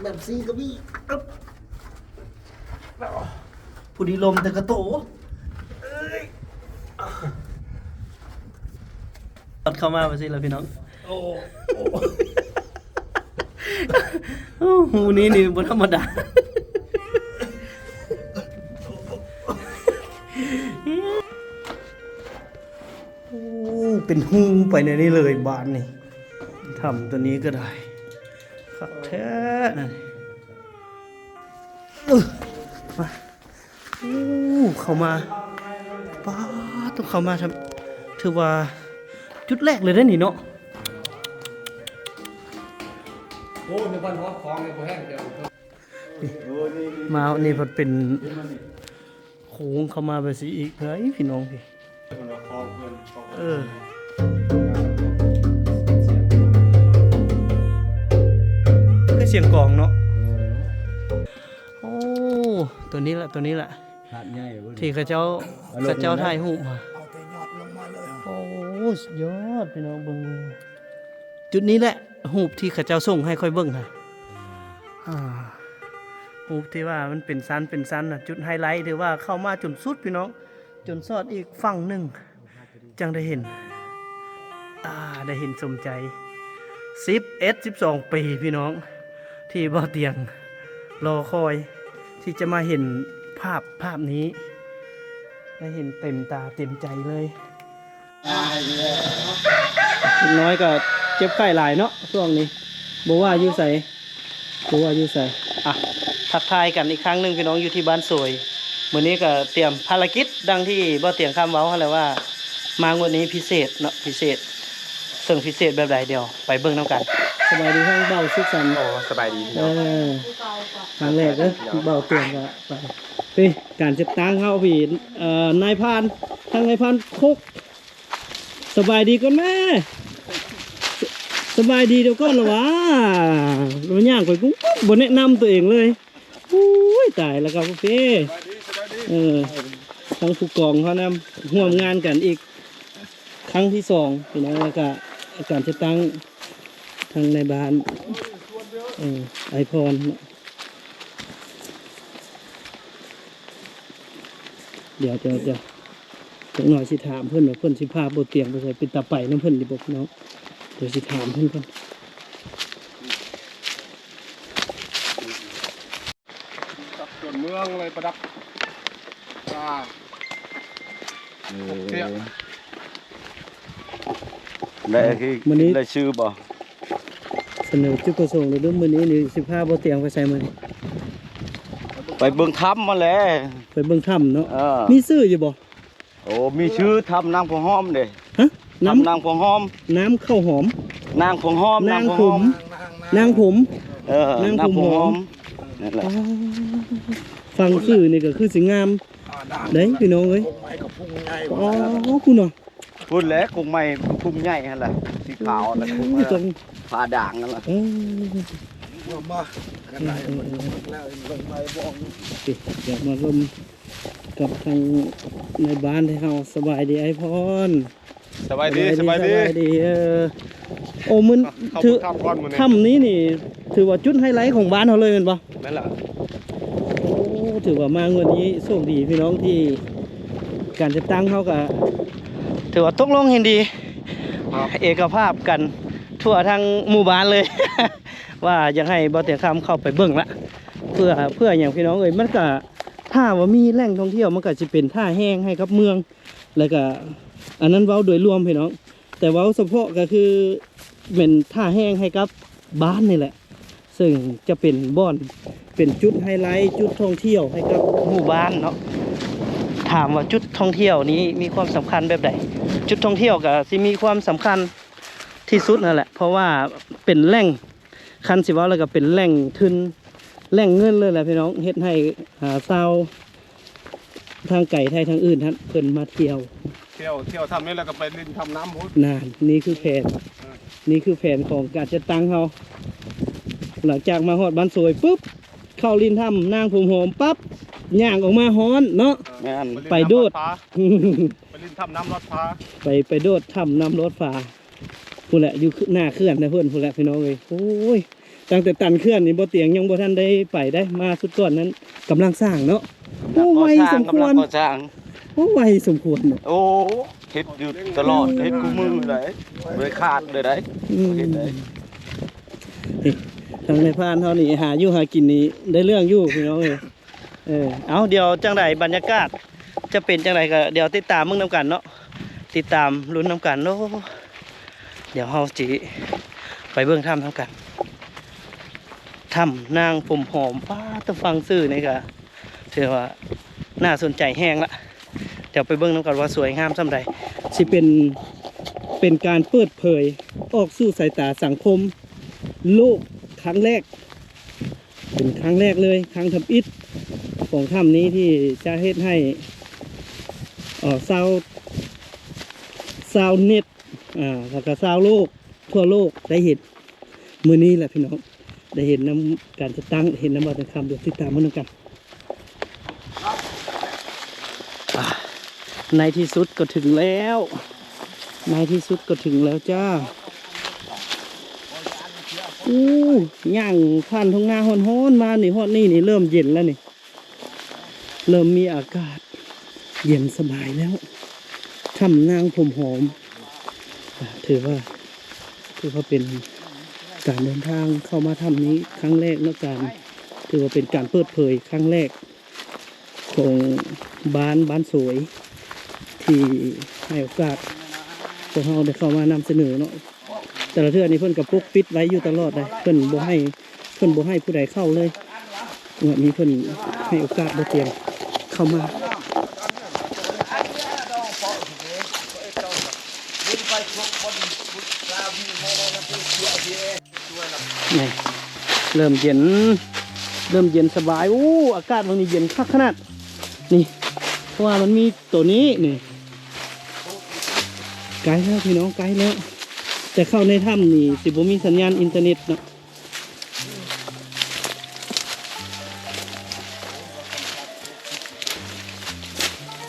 ແບບຊີ້ກໍມີ ອຶບ ພໍດີລົມແຕ່ກະໂຕ ເຂົ້າມາວ່າຊີ້ລະພີ່ນ້ອງ. ໂອ້ ໂອ້ ໂອ້ ຮູນີ້ນີ້ບໍ່ທຳມະດາ. ໂອ້ ເປັນຮູໄປໃນນີ້ເລີຍບາດນີ້. ຖ້ຳຕົວນີ້ກໍໄດ້ ຄັກແທ້ນັ້ນ. ເອີ ມາ ໂອ້ ເຂົ້າມາ ປາດ ຕ້ອງເຂົ້າມາ ຖືວ່າຈຸດແລກເລີຍເດ້ນີ້ເນາະ. ໂອ້ ໃນບ້ານຮອດຄອງນີ້ບໍ່ແຫ້ງແລ້ວ. ມານີ້ພັດເປັນໂຄ້ງເຂົ້າມາແບບຊີ້ອີກເອີຍ ພີ່ນ້ອງພີ່. ເອີ ຄືສຽງກອງເນາະ. ໂອ້ ຕົວນີ້ລະ ຕົວນີ້ລະ ຫາດໃຫຍ່ເບິ່ງ ທີ່ເຂົາເຈົ້າ ເຂົາເຈົ້າຖ່າຍຮູບມາ. ໂອ້ ສຸດຍອດ ພີ່ນ້ອງເບິ່ງ ຈຸດນີ້ແຫຼະ ຮູບທີ່ເຂົາເຈົ້າສົ່ງໃຫ້ຂ້ອຍເບິ່ງຫັ້ນ. ອ່າ ຮູບທີ່ວ່າມັນເປັນຊັ້ນເປັນຊັ້ນນະ ຈຸດໄຮໄລ ຖືວ່າເຂົ້າມາຈົນສຸດພີ່ນ້ອງ ຈົນຊອດອີກຝັ່ງໜຶ່ງ ຈັ່ງໄດ້ເຫັນ ອ່າ ໄດ້ເຫັນສົມໃຈ. ສິບເອັດ ສິບສອງປີພີ່ນ້ອງ ທີ່ບ່າວຕຽງລໍຄອຍ ທີ່ຈະມາເຫັນພາບ ພາບນີ້ ໄດ້ເຫັນເຕັມຕາເຕັມໃຈເລີຍ. ເດັກນ້ອຍກໍເຈັບໄຂ້ຫຼາຍເນາະຊ່ວງນີ້ ບໍ່ວ່າຢູ່ໃສ ບໍ່ວ່າຢູ່ໃສ. ອ່ະ ທັກທາຍກັນອີກຄັ້ງໜຶ່ງພີ່ນ້ອງ ຢູ່ທີ່ບ້ານໂສຍ. ມື້ນີ້ກໍຕຽມພາລະກິດ ດັ່ງທີ່ບ່າວຕຽງຄຳເວົ້າຫັ້ນແຫຼະວ່າ ມາງວດນີ້ພິເສດເນາະ ພິເສດ. ເຊິ່ງພິເສດແບບໃດ ດຽວໄປເບິ່ງນຳກັນ. ສະບາຍດີທາງບ່າວສຸກສັນ. ໂອ້ ສະບາຍດີພີ່ນ້ອງ. ເອີ ຄັ້ງແລກເດີ ບ່າວຕຽງກໍໄປ. ເອີ ການຈັດຕັ້ງເຮົາພີ່ ເອີ ນາຍພານ ທາງນາຍພານຄົກ ສະບາຍດີກ່ອນແມ້ ສະ ສະບາຍດີດຽວກ່ອນລະຫວາ ລະຫວ່າງຍ່າງໄປປຸ້ມ ບໍ່ແນະນຳຕົວເອງເລີຍ. ໂອ້ຍ ຕາຍລະກັບເຟ. ເອີ ທັງຜູ້ກອງເຮົານຳ ຮ່ວມງານກັນອີກຄັ້ງທີສອງ ພີ່ນ້ອງ. ແລ້ວກະການຈັດຕັ້ງທາງໃນບ້ານ ເອີ ໄອພອນ. ດຽວ ດຽວ ດຽວ ຈັກໜ້ອຍຊິຖາມເພິ່ນວ່າເພິ່ນຊິພາບ່າວຕຽງໄປໃສ ເປັນຕາໄປນຳເພິ່ນຢູ່ບໍ່ພີ່ນ້ອງ? ດຽວຊິຖາມເພິ່ນກ່ອນ. ຈາກຕົວເມືອງເລີຍປະດັບ ອ່າ ເອີ ໄດ້ ມື້ນີ້ ໄດ້ຊື່ບໍ່? ສະເໜີຈຸດປະສົງເດີ ມື້ນີ້ນີ້ຊິພາບ່າວຕຽງໄປໃສມື້ນີ້? ໄປເບິ່ງຖ້ຳຫັ້ນແຫຼະ. ໄປເບິ່ງຖ້ຳເນາະ. ເອີ ມີຊື່ຢູ່ບໍ່? ໂອ້ ມີຊື່ຖ້ຳນາງຜົມຫອມເດ້. ຮະ? ຖ້ຳນາງຜົມຫອມ. ນ້ຳເຂົ້າຫອມ. ນາງຜົມຫອມ ນາງຜົມ ນາງຜົມ. ເອີ ນາງຜົມຫອມ ນາງຜົມຫອມ ນັ້ນແຫຼະ. ຟັງຊື່ນີ້ກໍຄືຊິງາມເດ້ພີ່ນ້ອງເອີຍ. ອໍ ພຸ້ນເນາະ. ພຸ້ນແຫຼະ ກົງໄມ້ພຸ້ນໃຫຍ່ຫັ້ນແຫຼະ ສີຂາວຫັ້ນແຫຼະ. ໂອ້ ກົງໄມ້ ຜົມຜາດ່າງຫັ້ນແຫຼະ. ເອີ ມາ ເອີ ເອີ ເອີ ດຽວມາລົມກັບທາງນາຍບ້ານເຮົາ. ສະບາຍດີອ້າຍພອນ. ສະບາຍດີ ສະບາຍດີ ສະບາຍດີ. ເອີ ໂອ້ ມື້ ເຂົ້າ ຖື ຖ້ຳກ່ອນມື້ນີ້ ຖ້ຳນີ້ນີ້ຖືວ່າຈຸດໄຮໄລຂອງບ້ານເຮົາເລີຍແມ່ນບໍ່? ແມ່ນລະ. ໂອ້ ຖືວ່າມາງວດນີ້ໂຊກດີພີ່ນ້ອງ ທີ່ການຈັດຕັ້ງເຮົາກະຖືວ່າຕົກລົງເຫັນດີ ເອກະພາບກັນທົ່ວທັງໝູ່ບ້ານເລີຍ ວ່າຢາກໃຫ້ບ່າວຕຽງຄຳເຂົ້າໄປເບິ່ງລະ. ເພື່ອ ເພື່ອຫຍັງພີ່ນ້ອງເອີຍ ມັນກະ ຖ້າວ່າມີແຫຼ່ງທ່ອງທ່ຽວ ມັນກະຊິເປັນທ່າແຮງໃຫ້ກັບເມືອງ ແລ້ວກະ ອັນນັ້ນເວົ້າໂດຍລວມພີ່ນ້ອງ. ແຕ່ເວົ້າສະເພາະກໍຄືແມ່ນທ່າແຮງໃຫ້ກັບບ້ານນີ້ແຫຼະ ເຊິ່ງຈະເປັນບ່ອນ ເປັນຈຸດໄຮໄລ ຈຸດທ່ອງທ່ຽວໃຫ້ກັບໝູ່ບ້ານເນາະ. ຖາມວ່າຈຸດທ່ອງທ່ຽວນີ້ມີຄວາມສຳຄັນແບບໃດ? ຈຸດທ່ອງທ່ຽວກໍຊິມີຄວາມສຳຄັນທີ່ສຸດນັ້ນແຫຼະ ເພາະວ່າເປັນແຫຼ່ງ ຄັນຊິເວົ້າແລ້ວກໍເປັນແຫຼ່ງທຶນ ແຫຼ່ງເງິນເລີຍແຫຼະພີ່ນ້ອງ ເຮັດໃຫ້ ອ່າ ຊາວທາງໄກໄທທາງອື່ນຫັ້ນ ເພິ່ນມາທ່ຽວ ທ່ຽວ ທ່ຽວຖ້ຳນີ້ແລ້ວກໍໄປຫຼິ້ນຖ້ຳນ້ຳພຸ້ນ. ນັ້ນ ນີ້ຄືແຜນ ເອີ ນີ້ຄືແຜນຂອງການຈັດຕັ້ງເຮົາ. ຫຼັງຈາກມາຮອດບ້ານໂສຍປຶບ ເຂົ້າຫຼິ້ນຖ້ຳນາງຜົມຫອມປັບ ຍ່າງອອກມາຮ້ອນເນາະ. ແມ່ນ ໄປໂດດ ໄປຫຼິ້ນຖ້ຳນ້ຳລອດຟ້າ ໄປ ໄປໂດດຖ້ຳນ້ຳລອດຟ້າ. ພຸ້ນແຫຼະ ຢູ່ໜ້າເຂື່ອນນະເພິ່ນພຸ້ນແຫຼະພີ່ນ້ອງເອີຍ. ໂອ້ຍ ຕັ້ງແຕ່ຕັນເຂື່ອນນີ້ ບໍ່ຕຽງຍັງບໍ່ທັນໄດ້ໄປໄດ໋ ມາຊຸດກ່ອນນັ້ນກຳລັງສ້າງເນາະ. ໂອ້ ໄວສົມຄວນ ກຳລັງກໍ່ສ້າງ ໂອ້ ໄວສົມຄວນເນາະ. ໂອ້ ເຮັດຢູ່ຕະຫຼອດ ເຮັດຄູ່ມື້ໄດ໋ ບໍ່ໄດ້ຂາດເລີຍໄດ໋ ອືມ ເຮັດໄດ້. ນີ້ ທາງນາຍພານເຮົານີ້ຫາຢູ່ຫາກິນນີ້ໄດ້ເລື່ອງຢູ່ພີ່ນ້ອງເອີຍ. ເອີ ເອົາ ດຽວຈັ່ງໃດບັນຍາກາດຈະເປັນຈັ່ງໃດກໍດຽວຕິດຕາມເບິ່ງນຳກັນເນາະ ຕິດຕາມລຸ້ນນຳກັນ. ໂອ້ ດຽວເຮົາຊິໄປເບິ່ງຖ້ຳນຳກັນ ຖ້ຳນາງຜົມຫອມ. ປ້າດ ແຕ່ຟັງຊື່ນີ້ກໍຖືວ່າໜ້າສົນໃຈແຮງລະ. ດຽວໄປເບິ່ງນຳກັນວ່າສວຍງາມສ່ຳໃດ ຊິເປັນ ເປັນການເປີດເຜີຍອອກສູ່ສາຍຕາສັງຄົມໂລກຄັ້ງແລກ ເປັນຄັ້ງແລກເລີຍ ຄັ້ງທຳອິດຂອງຖ້ຳນີ້ທີ່ຈະເຮັດໃຫ້ ເອີ ຊາວ ຊາວເນັດ ອາ ແລ້ວກໍຊາວໂລກ ທົ່ວໂລກໄດ້ເຫັນມື້ນີ້ແຫຼະພີ່ນ້ອງ ໄດ້ເຫັນນຳການຈັດຕັ້ງ ເຫັນນຳບ່າວຈັນຄຳ. ດຽວຕິດຕາມເບິ່ງນຳກັນ. ອາ ໃນທີ່ສຸດກໍເຖິງແລ້ວ ໃນທີ່ສຸດກໍເຖິງແລ້ວຈ້າ. ໂອ້ ຍ່າງຜ່ານທົ່ງນາຮ້ອນໆມານີ້ ຮອດນີ້ນີ້ເລີ່ມເຢັນແລ້ວນີ້ ເລີ່ມມີອາກາດເຢັນສະບາຍແລ້ວ. ຖ້ຳນາງຜົມຫອມ ອາ ຖືວ່າ ຖືວ່າເປັນການເດີນທາງເຂົ້າມາຖ້ຳນີ້ຄັ້ງແລກເນາະ ການ ຖືວ່າເປັນການເປີດເຜີຍຄັ້ງແລກຂອງບ້ານ ບ້ານໂສຍ ທີ່ໃຫ້ໂອກາດພວກເຮົາໄດ້ເຂົ້າມານຳສະເໜີເນາະ. ແຕ່ລະເທື່ອນີ້ເພິ່ນກໍປົກປິດໄວ້ຢູ່ຕະຫຼອດເດ້ ເພິ່ນບໍ່ໃຫ້ ເພິ່ນບໍ່ໃຫ້ຜູ້ໃດເຂົ້າເລີຍ. ງວດນີ້ເພິ່ນໃຫ້ໂອກາດບ່າວຕຽງເຂົ້າມາ. ນີ້ ເລີ່ມເຢັນ ເລີ່ມເຢັນສະບາຍ. ໂອ້ ອາກາດວັນນີ້ເຢັນຄັກຂະໜາດນີ້ ເພາະວ່າມັນມີໂຕນີ້ນີ້. ໃກ້ແລ້ວພີ່ນ້ອງ ໃກ້ແລ້ວ ແຕ່ເຂົ້າໃນຖ້ຳນີ້ຊິບໍ່ມີສັນຍານອິນເຕີເນັດເນາະ.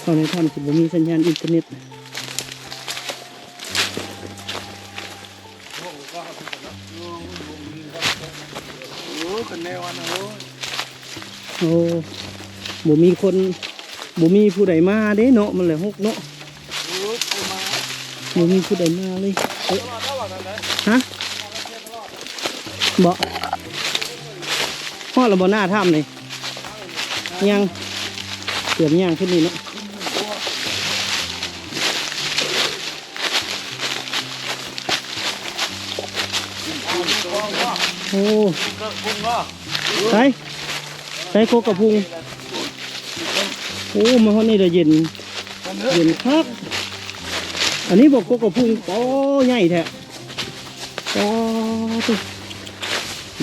ເຂົ້າໃນຖ້ຳຊິບໍ່ມີສັນຍານອິນເຕີເນັດ. ໂອ້ ບໍ່ມີຄົນ ບໍ່ມີຜູ້ໃດມາເດ້ເນາະ ມັນແຫຼະຮົກເນາະ. ບໍ່ມີຜູ້ໃດມາເລີຍ. ເອີ ຮະ ບໍ່ ຮອດແລ້ວບໍ່ ໜ້າຖ້ຳນີ້? ຍັງ ເກືອບຍ່າງຂຶ້ນນີ້ເນາະ. ໂອ້ ໃສ ໃສກົກກະພຸງ? ໂອ້ ມາຮອດນີ້ລະເຢັນ ເຢັນຄັກ. ອັນນີ້ບໍ່ ກົກກະພຸງ ໂອ້ ໃຫຍ່ແທ້. ປ້າດ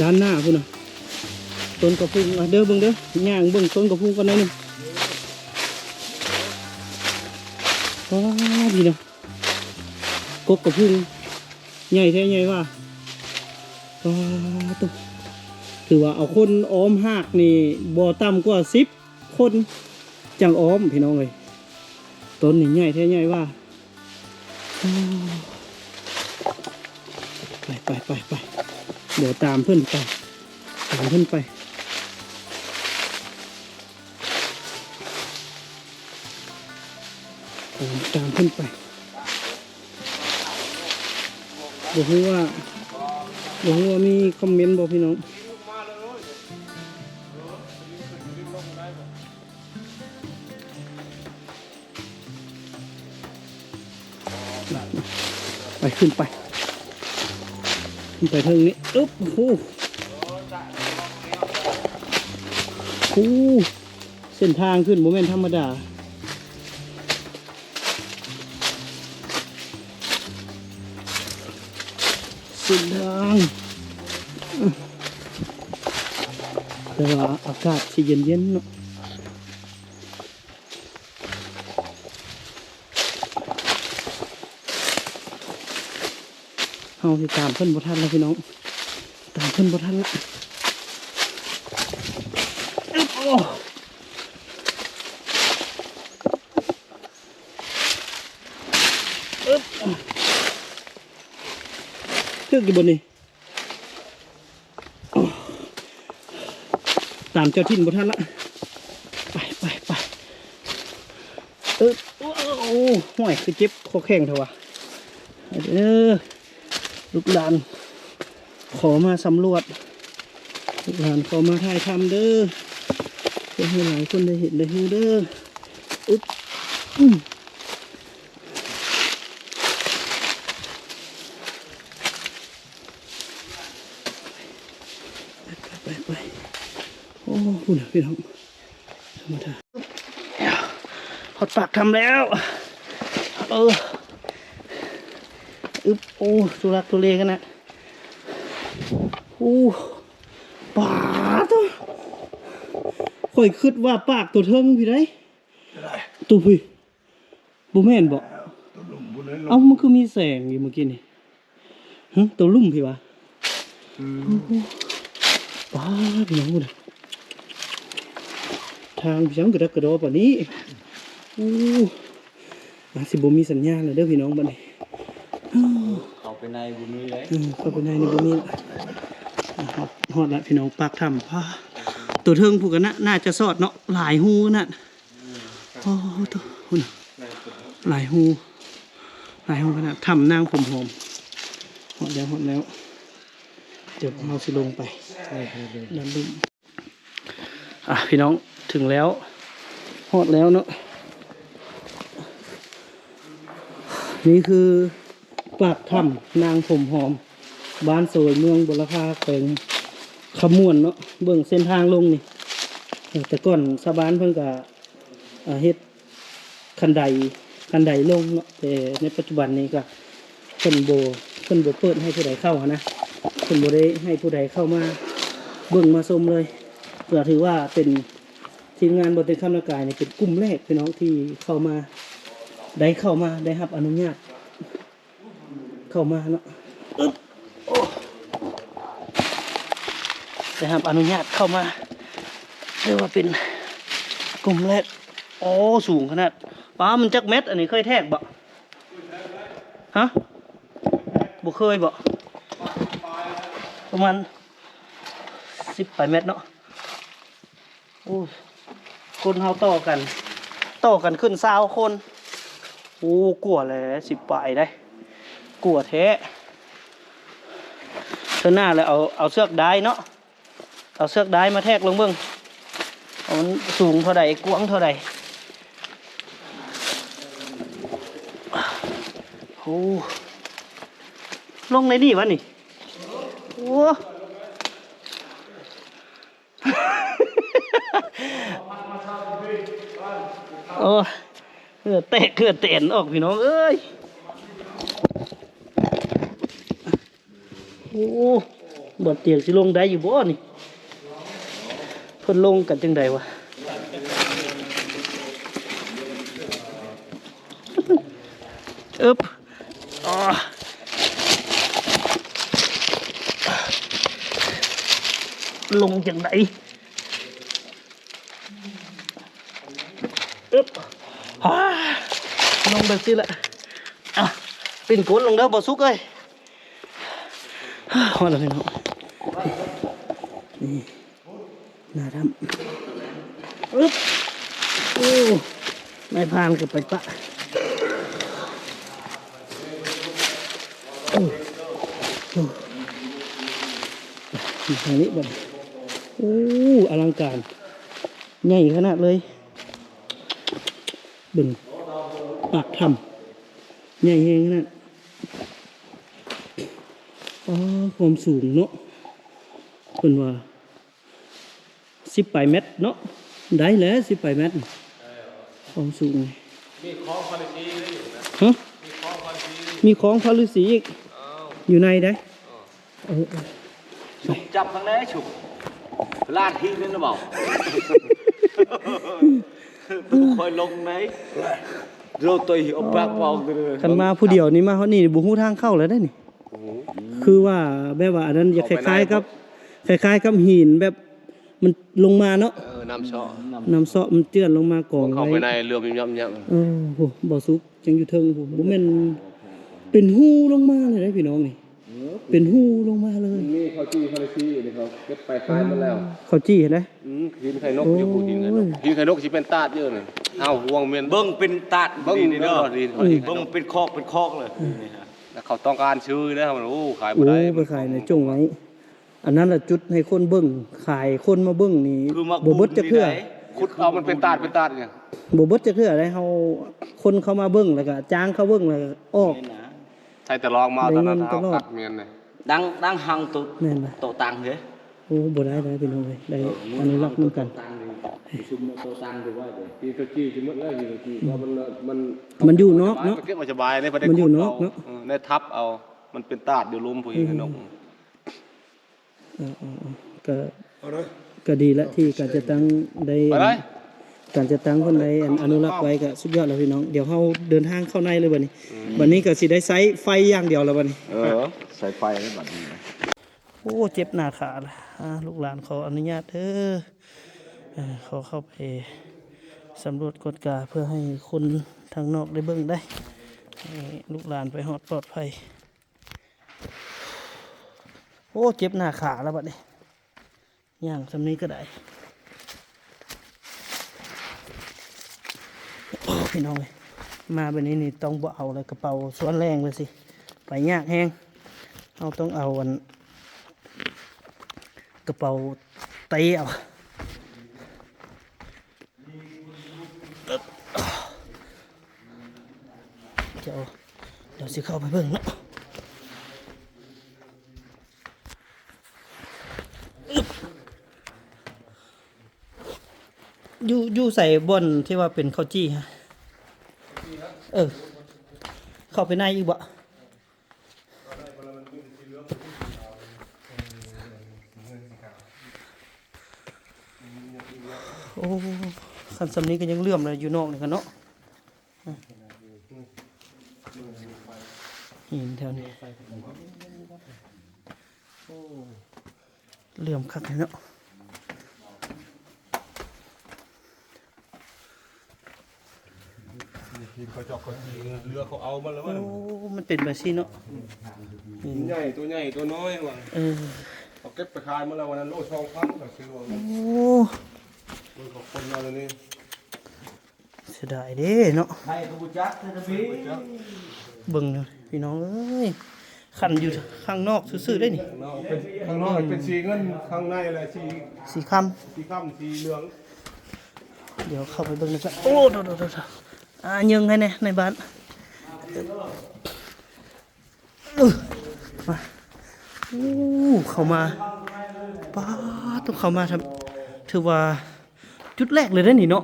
ດ້ານໜ້າພຸ້ນນະ ຕົ້ນກະພຸງ. ອ່ະ ເດີ ເບິ່ງເດີ ຍ່າງເບິ່ງຕົ້ນກະພຸງກ່ອນໜ້ອຍໜຶ່ງ. ປ້າດ ນີ້ນະ ກົກກະພຸງ ໃຫຍ່ແທ້ໃຫຍ່ວ່າ. ປາໂຕ ຖືວ່າເອົາຄົນອ້ອມຮາກນີ້ບໍ່ຕ່ຳກວ່າສິບຄົນຈັ່ງອ້ອມ ພີ່ນ້ອງເອີຍ. ຕົ້ນນີ້ໃຫຍ່ແທ້ໃຫຍ່ວ່າ. ໄປ ໄປ ໄປ ໄປ ດຽວຕາມເພິ່ນໄປ ຕາມເພິ່ນໄປ. ຕາມ ຕາມເພິ່ນໄປ. ບໍ່ຮູ້ວ່າ ບໍ່ຮູ້ວ່າມີຄອມເມັນບໍ່ພີ່ນ້ອງ. ໄປ ຂຶ້ນໄປ ຂຶ້ນໄປເທິງນີ້. ອຶບ ໂອ້ໂຫ ໂອ້ ເສັ້ນທາງຂຶ້ນບໍ່ແມ່ນທຳມະດາ ເສັ້ນທາງ. ແຕ່ວ່າອາກາດຊິເຢັນໆເນາະ. ເຮົາຊິຕາມເພິ່ນບໍ່ທັນແລ້ວພີ່ນ້ອງ ຕາມເພິ່ນບໍ່ທັນລະ. ອຶບ ໂອ້ ອຶບ ຖືກຢູ່ບໍ່ນີ້? ຕາມເຈົ້າຖິ່ນບໍ່ທັນລະ ໄປ ໄປ ໄປ ເອີ ໂອ້ ໂອ້ ໂອ້ ຫ້ວຍ ຄືເຈັບຄໍແຂງແທ້ວະ ເອີ ລູກຫຼານຂໍມາສຳຫຼວດ ລູກຫຼານຂໍມາຖ່າຍທຳເດີ ເພື່ອໃຫ້ຫຼາຍຄົນໄດ້ເຫັນໄດ້ຮູ້ເດີ ອຶບ ອືມ ໄປ ໄປ ໄປ ໂອ້ ພຸ້ນນະ ພີ່ນ້ອງ ທຳມະດາ ຮອດປາກຖ້ຳແລ້ວ ເອີ ອຶບ ໂອ້ ທຸລັກທຸເລຂະໜາດ ໂອ້ ປາດໂທ້ ຂ້ອຍຄິດວ່າປາກໂຕເທິງພີ້ໃດ໋ ໂຕພີ້ ບໍ່ແມ່ນເບາະ? ໂຕລຸ່ມພຸ້ນເລີຍ ເອົ້າ ມັນຄືມີແສງຢູ່ມື້ກີ້ນີ້ ຫຶ ໂຕລຸ່ມພີ້ຫວາ? ອືມ ໂອ້ໂຫ ປາດ ພີ່ນ້ອງ ທາງຫຍັງກະດັກກະດໍປານນີ້ ໂອ້ ອາດຊິບໍ່ມີສັນຍານແລ້ວເດີພີ່ນ້ອງ ບັດນີ້ ເຂົ້າໄປໃນບໍ່ມີເລີຍ ເອີ ເຂົ້າໄປໃນນີ້ບໍ່ມີລະ ຮອດ ຮອດລະພີ່ນ້ອງ ປາກຖ້ຳ ປາດ ໂຕເທິງພຸ້ນກະໜ້າ ໜ້າຈະຊອດເນາະ ຫຼາຍຮູນະ ໂອ້ໂຫ ພຸ້ນ ຫຼາຍຮູ ຫຼາຍຮູຂະໜາດ ຖ້ຳນາງຜົມຫອມ ຮອດແລ້ວ ຮອດແລ້ວ ດຽວພວກເຮົາຊິລົງໄປດ້ານລຸ່ມ ອ່ະ ພີ່ນ້ອງ ເຖິງແລ້ວ ຮອດແລ້ວເນາະ ນີ້ຄື ປາກຖ້ຳນາງຜົມຫອມ ບ້ານໂສຍ ເມືອງບົວລະພາ ແຂວງຄຳມ່ວນເນາະ ເບິ່ງເສັ້ນທາງລົງນີ້ ເອີ ແຕ່ກ່ອນຊາວບ້ານເພິ່ນກະ ເຮັດຄັນໄດ ຄັນໄດລົງເນາະ ແຕ່ໃນປັດຈຸບັນນີ້ກະເພິ່ນບໍ່ ເພິ່ນບໍ່ເປີດໃຫ້ຜູ້ໃດເຂົ້າຫັ້ນນະ ເພິ່ນບໍ່ໄດ້ໃຫ້ຜູ້ໃດເຂົ້າມາເບິ່ງມາຊົມເລີຍ ກະຖືວ່າເປັນ ທີມງານບໍ່ເຕັນຄຳນາກາຍນີ້ເປັນກຸ່ມແລກພີ່ນ້ອງທີ່ເຂົ້າມາ ໄດ້ເຂົ້າມາ ໄດ້ຮັບອະນຸຍາດເຂົ້າມາເນາະ ອຶບ ໂອ້ ໄດ້ຮັບອະນຸຍາດເຂົ້າມາ ຖືວ່າເປັນກຸ່ມແລກ ໂອ້ ສູງຂະໜາດ ປ້າ ມັນຈັກແມັດ ອັນນີ້ເຄີຍແທກບໍ່? ຮະ ບໍ່ເຄີຍບໍ່? ປະມານສິບປາຍແມັດເນາະ. ໂອ້ຍ ຄົນເຮົາຕໍ່ກັນ ຕໍ່ກັນຂຶ້ນຊາວຄົນ ໂອ້ ກົວແຫຼະ ສິບປາຍໄດ໋ ກົວແທ້ ເທື່ອໜ້າແລ້ວເອົາ ເອົາເຊືອກດາຍເນາະ ເອົາເຊືອກດາຍມາແທກລອງເບິ່ງ ວ່າມັນສູງເທົ່າໃດ ກວ້າງເທົ່າໃດ ໂອ້ ລົງໃນນີ້ວະນີ້ ໂອ້. ໂອ້ ເຫື່ອແຕກເຫື່ອແຕນອອກ ພີ່ນ້ອງເອີຍ ໂອ້ ບ່ອນຕຽງຊິລົງໄດ້ຢູ່ບໍ່ນີ້ ເພິ່ນລົງກັນຈັ່ງໃດວະ ອຶບ ອໍ ລົງຈັ່ງໃດ ອຶບ ອາ ລົງແບບຊີ້ລະ ອ່ະ ປິ່ນກົ້ນລົງເດີ ບໍ່ສຸກເອີຍ ຮອດແລ້ວພີ່ນ້ອງ ນີ້ ໜ້າຖ້ຳ ອຶບ ໂອ້ ນາຍພານກໍໄປປະ ໂອ້ ໂອ້ ທາງນີ້ບັດ ໂອ້ ອະລັງການ ໃຫຍ່ຂະໜາດເລີຍ ເບິ່ງ ປາກຖ້ຳ ໃຫຍ່ແຮງຂະໜາດ ອໍ ຄວາມສູງເນາະ ເພິ່ນວ່າ ສິບປາຍແມັດເນາະ ໄດ້ແຫຼະ ສິບປາຍແມັດ ຄວາມສູງ ມີຂອງພະລືສີຢູ່ນະ ຮະ ມີຂອງພະລືສີ ມີຂອງພະລືສີອີກ ອ້າວ ຢູ່ໃນໃດ໋ ເອີ ເອີ ຊຸມຈັບທາງໃດຊຸມ ລາດຫີນນັ້ນນະເບົາ ບໍ່ຄ່ອຍລົງໃດ ໂດໂຕຍອອກປາກປອງ ຄັນມາຜູ້ດຽວນີ້ ມາຮອດນີ້ບໍ່ຮູ້ທາງເຂົ້າແລ້ວເດ້ນີ້ ຄືວ່າແບບວ່າອັນນັ້ນ ຈະຄ້າຍໆກັບ ຄ້າຍໆກັບຫີນແບບມັນລົງມາເນາະ ເອີ ນ້ຳເຊາະ ນ້ຳເຊາະມັນເຈື່ອນລົງມາກອງໄວ້ ເຂົ້າໄປໃນເຫຼືອມຍຳໆ ເອີ ໂອ້ ບໍ່ສຸກ ຍັງຢູ່ເທິງພຸ້ນ ບໍ່ແມ່ນເປັນຮູລົງມາເລີຍເດ້ພີ່ນ້ອງນີ້ ເປັນຮູລົງມາເລີຍ. ມັນມີເຂົ້າຈີ່ເຂົ້າໄລຊີຢູ່ນີ້ ເຂົາເກັບໄປຂາຍໝົດແລ້ວ. ເຂົ້າຈີ່ຫັ້ນນະ? ອືມ ຫີນໄຂ່ນົກຢູ່ພຸ້ນ ຫີນໄຂ່ນົກ ຫີນໄຂ່ນົກຊິເປັນຕາດຢູ່ນັ້ນ. ອ້າວ ຫວງແມ່ນ ເບິ່ງເປັນຕາດ ເບິ່ງດີໆເດີ ເບິ່ງເປັນຄອກເປັນຄອກເລີຍ. ແລ້ວເຂົາຕ້ອງການຊື້ເດ້ ໂອ້ ຂາຍບໍ່ໄດ້. ໂອ້ ໄປຂາຍໃນຈົ່ງໄວ້. ອັນນັ້ນລະຈຸດໃຫ້ຄົນເບິ່ງ ຂາຍຄົນມາເບິ່ງນີ້ ຄືໝາກ ບໍ່ເບິດຈັກເທື່ອ ຂຸດເອົາມັນເປັນຕາດເປັນຕາດຫຍັງ ບໍ່ເບິດຈັກເທື່ອໃດ. ເຮົາ ຄົນເຂົ້າມາເບິ່ງ ແລ້ວກະຈ້າງເຂົາເບິ່ງ ແລ້ວກະອອກ. ແມ່ນນະ. ໃຊ້ແຕ່ລອງມາ ແມ່ນ ຕອນນັ້ນ ຕະຫຼອດ ແມ່ນນະ. ດັງ ດັງຫັງໂຕ ແມ່ນນະ ໂຕຕັງເດ້. ໂອ້ ບໍ່ໄດ້ ໄດ້ພີ່ນ້ອງເອີຍ ໄດ້ ເອີ ອະນຸລັກນຳກັນ. ຊຸມໂຕຕັງໄວ້ເດ້ ທີ່ຕົວຈີ່ຊິໝົດແລ້ວ ທີ່ຕົວຈີ່ ເພາະມັນ ມັນ ມັນຢູ່ນອກເນາະ ເກັບໄວ້ສະບາຍເດ້ ມັນຢູ່ນອກເນາະ ໄດ້ທັບເອົາ ມັນເປັນຕາດຢູ່ລຸ່ມຜູ້ຫີນໄຂ່ນົກ. ເອີ ເອີ ເອີ ກໍ ເອົາເດີ ກໍດີລະທີ່ການຈັດຕັ້ງໄດ້ ການຈັດຕັ້ງເພິ່ນໄດ້ ອັນ ອະນຸລັກໄວ້ ກໍສຸດຍອດແລ້ວພີ່ນ້ອງ. ດຽວເຮົາເດີນທາງເຂົ້າໃນເລີຍບັດນີ້. ອືມ ບັດນີ້ກໍຊິໄດ້ໃຊ້ໄຟຢ່າງດຽວແລ້ວບັດນີ້. ເອີ ໃຊ້ໄຟແລ້ວບັດນີ້. ໂອ້ ເຈັບໜ້າຂາລະ. ອ່າ ລູກຫຼານຂໍອະນຸຍາດເດີ ເອີ ຂໍເຂົ້າໄປສຳຫຼວດກວດກາ ເພື່ອໃຫ້ຄົນທາງນອກໄດ້ເບິ່ງໄດ້ ໃຫ້ລູກຫຼານໄປຮອດປອດໄພ. ໂອ້ ເຈັບໜ້າຂາແລ້ວບັດນີ້ ຍ່າງສ່ຳນີ້ກໍໄດ້. ໂອ້ ພີ່ນ້ອງເອີຍ ມາແບບນີ້ນີ້ຕ້ອງບໍ່ເອົາແລ້ວ ກະເປົາສ່ວນແລງໄປຊິ ໄປຍາກແຮງ. ເຮົາຕ້ອງເອົາອັນ ກະເປົາເຕະເອົາ. ດຽວ ດຽວຊິເຂົ້າໄປເບິ່ງເນາະ. ຢູ່ ຢູ່ໃສບ່ອນທີ່ວ່າເປັນເຂົ້າຈີ່ຮະ? ເອີ ເຂົ້າໄປໃນອີກບໍ່? ໂອ້ ຄັນສ່ຳນີ້ກໍຍັງເຫຼື້ອມເລີຍ ຢູ່ນອກນີ້ກໍເນາະ. ຫີນແຖວນີ້ ໂອ້ ເຫຼື້ອມຄັກເລີຍເນາະ. ຫີນເຂົາເຈາະເຂົາຈີ່ເຫຼືອເຂົາເອົາມາແລ້ວ. ໂອ້ ມັນເປັນແບບຊີ້ເນາະ. ຫີນໃຫຍ່ ໂຕໃຫຍ່ ໂຕນ້ອຍວ່າ ເອີ ເຂົາເກັບໄປຂາຍໝົດແລ້ວ ວັນນັ້ນໂລສອງພັນ ເຂົາຊື້ວ່າ. ໂອ້ ເບິ່ງເຂົາຄົນເອົາແນວນີ້ ເສຍດາຍເດ້ເນາະ ໃຜກໍບໍ່ຈັກເທື່ອນະພີ່. ເບິ່ງພີ່ນ້ອງເອີຍ ຄັນຢູ່ຂ້າງນອກຊື່ໆເດ້ນີ້ ເນາະ ເປັນ ຂ້າງນອກເປັນສີເງິນ ຂ້າງໃນລະສີ ສີຄຳ ສີຄຳ ສີເຫຼືອງ. ດຽວເຂົ້າໄປເບິ່ງນຳກັນ. ໂອ້ ໂດໆໆໆ ອ່າ ຍິງໃຫ້ແດ່ໃນບ້ານ. ເອີ ມາ ໂອ້ ເຂົ້າມາ ປາດ ຕ້ອງເຂົ້າມາ ຖືວ່າຈຸດແລກເລີຍເດ້ນີ້ເນາະ.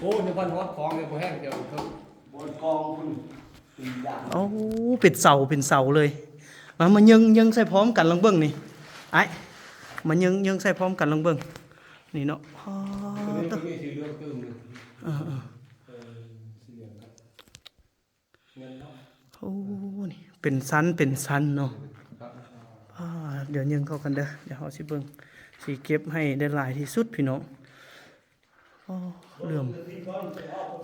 ໂອ້ ເດີ ພັນຮອດຂອງເລີຍ ບໍ່ແຫ້ງ ດຽວເຖິງ ໂອ້ ເປັນເສົາ ເປັນເສົາເລີຍ. ມາ ມາຍິງ ຍິງໃສ່ພ້ອມກັນລອງເບິ່ງນີ້ ອ້າຍ ມາຍິງ ຍິງໃສ່ພ້ອມກັນລອງເບິ່ງນີ້ເນາະ. ໂຕນີ້ ໂຕນີ້ສີເຫຼືອງຕື່ມເລີຍ. ເອີໆ ເອີ ສີເຫຼືອງ ໂອ້ ນີ້ເປັນຊັ້ນເປັນຊັ້ນເນາະ. ອ່າ ດຽວຍິງເຂົ້າກັນເດີ ດຽວເຮົາຊິເບິ່ງ ຊິເກັບໃຫ້ໄດ້ຫຼາຍທີ່ສຸດພີ່ນ້ອງ. ໂອ້ ເຫຼື້ອມ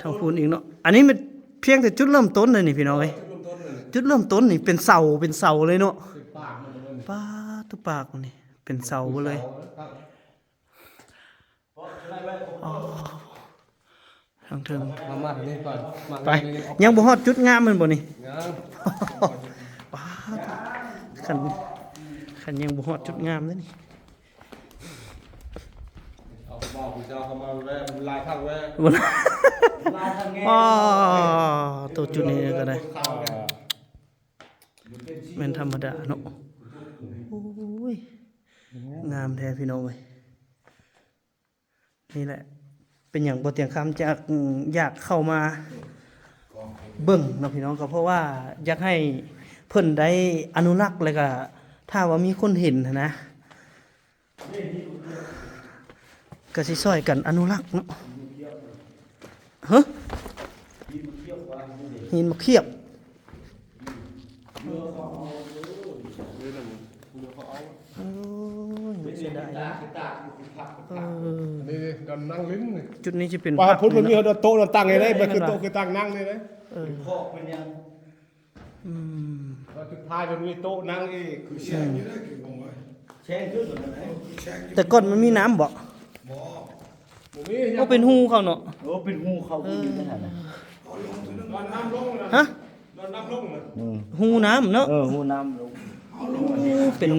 ທາງພຸ້ນອີກເນາະ. ອັນນີ້ມັນພຽງແຕ່ຈຸດເລີ່ມຕົ້ນເລີຍນີ້ພີ່ນ້ອງເອີຍ ຈຸດເລີ່ມຕົ້ນນີ້ເປັນເສົາ ເປັນເສົາເລີຍເນາະ. ປາດໂຕ ປາກມັນນີ້ເປັນເສົາເບິດເລີຍ. ອໍ ທາງເທິງ ມາ ມາທາງນີ້ກ່ອນ ມາ ໄປ ທາງນີ້ ຍັງບໍ່ຮອດຈຸດງາມແມ່ນບໍ່ນີ້? ຍັງ ປາດ ຄັນ ຄັນຍັງບໍ່ຮອດຈຸດງາມເດ້ນີ້. ເອົາຜູ້ບ່າວຜູ້ສາວເຂົ້າມາແວ່ ມັນຫຼາຍຄັກແວ່ ຫຼາຍຄັກແນ່. ອໍ ໂຕຈຸດນີ້ກໍໄດ້ ແມ່ນທຳມະດາເນາະ. ໂອ້ຍ ງາມແທ້ພີ່ນ້ອງເອີຍ. ນີ້ແຫຼະ ເປັນຫຍັງບໍ່ຕຽງຄຳຈະ ອືມ ຢາກເຂົ້າມາເບິ່ງເນາະພີ່ນ້ອງ ກໍເພາະວ່າຢາກໃຫ້ເພິ່ນໄດ້ອະນຸລັກ ແລ້ວກະຖ້າວ່າມີຄົນເຫັນຫັ້ນນະ ກະຊິຊ່ອຍກັນອະນຸລັກເນາະ. ຮະ ຫີນໝາກຂຽບ ໂອ້ຍ ເສຍດາຍ. ເອີ ນີ້ດອນນັ່ງຫຼິ້ນນີ້ ຈຸດນີ້ຊິເປັນ ວ່າ ຜັກ ພຸ້ນມັນມີ ເນາະ ໂຕະນັ່ງຕັ້ງໃຫ້ໄດ້ ແມ່ນ ມັນຄື ວ່າ ໂຕະຄືຕັ່ງນັ່ງນີ້ເດ້. ເອີ ເປັນຄອກເປັນຫຍັງ. ອືມ ແລ້ວສຸດທ້າຍມັນມີໂຕະນັ່ງອີກ ຄືແຊງຢູ່ເດ້ ຄືບໍ່ວ່າແຊງຂຶ້ນນັ້ນແຫຼະ ແຊງຢູ່ ແຕ່ກ່ອນມັນມີນ້ຳບໍ່? ບໍ່ ບໍ່ມີ ໂອ້ ເປັນຮູເຂົ້າເນາະ ໂອ້ ເປັນຮູເຂົ້າ ເອີ ຢູ່ໃນນັ້ນນະ ຕອນນ້ຳລົງນະ ຮະ? ຕອນນ້ຳລົງນະ ອືມ ຮູນ້ຳເນາະ ເອີ ຮູນ້ຳລົງ ເປັນ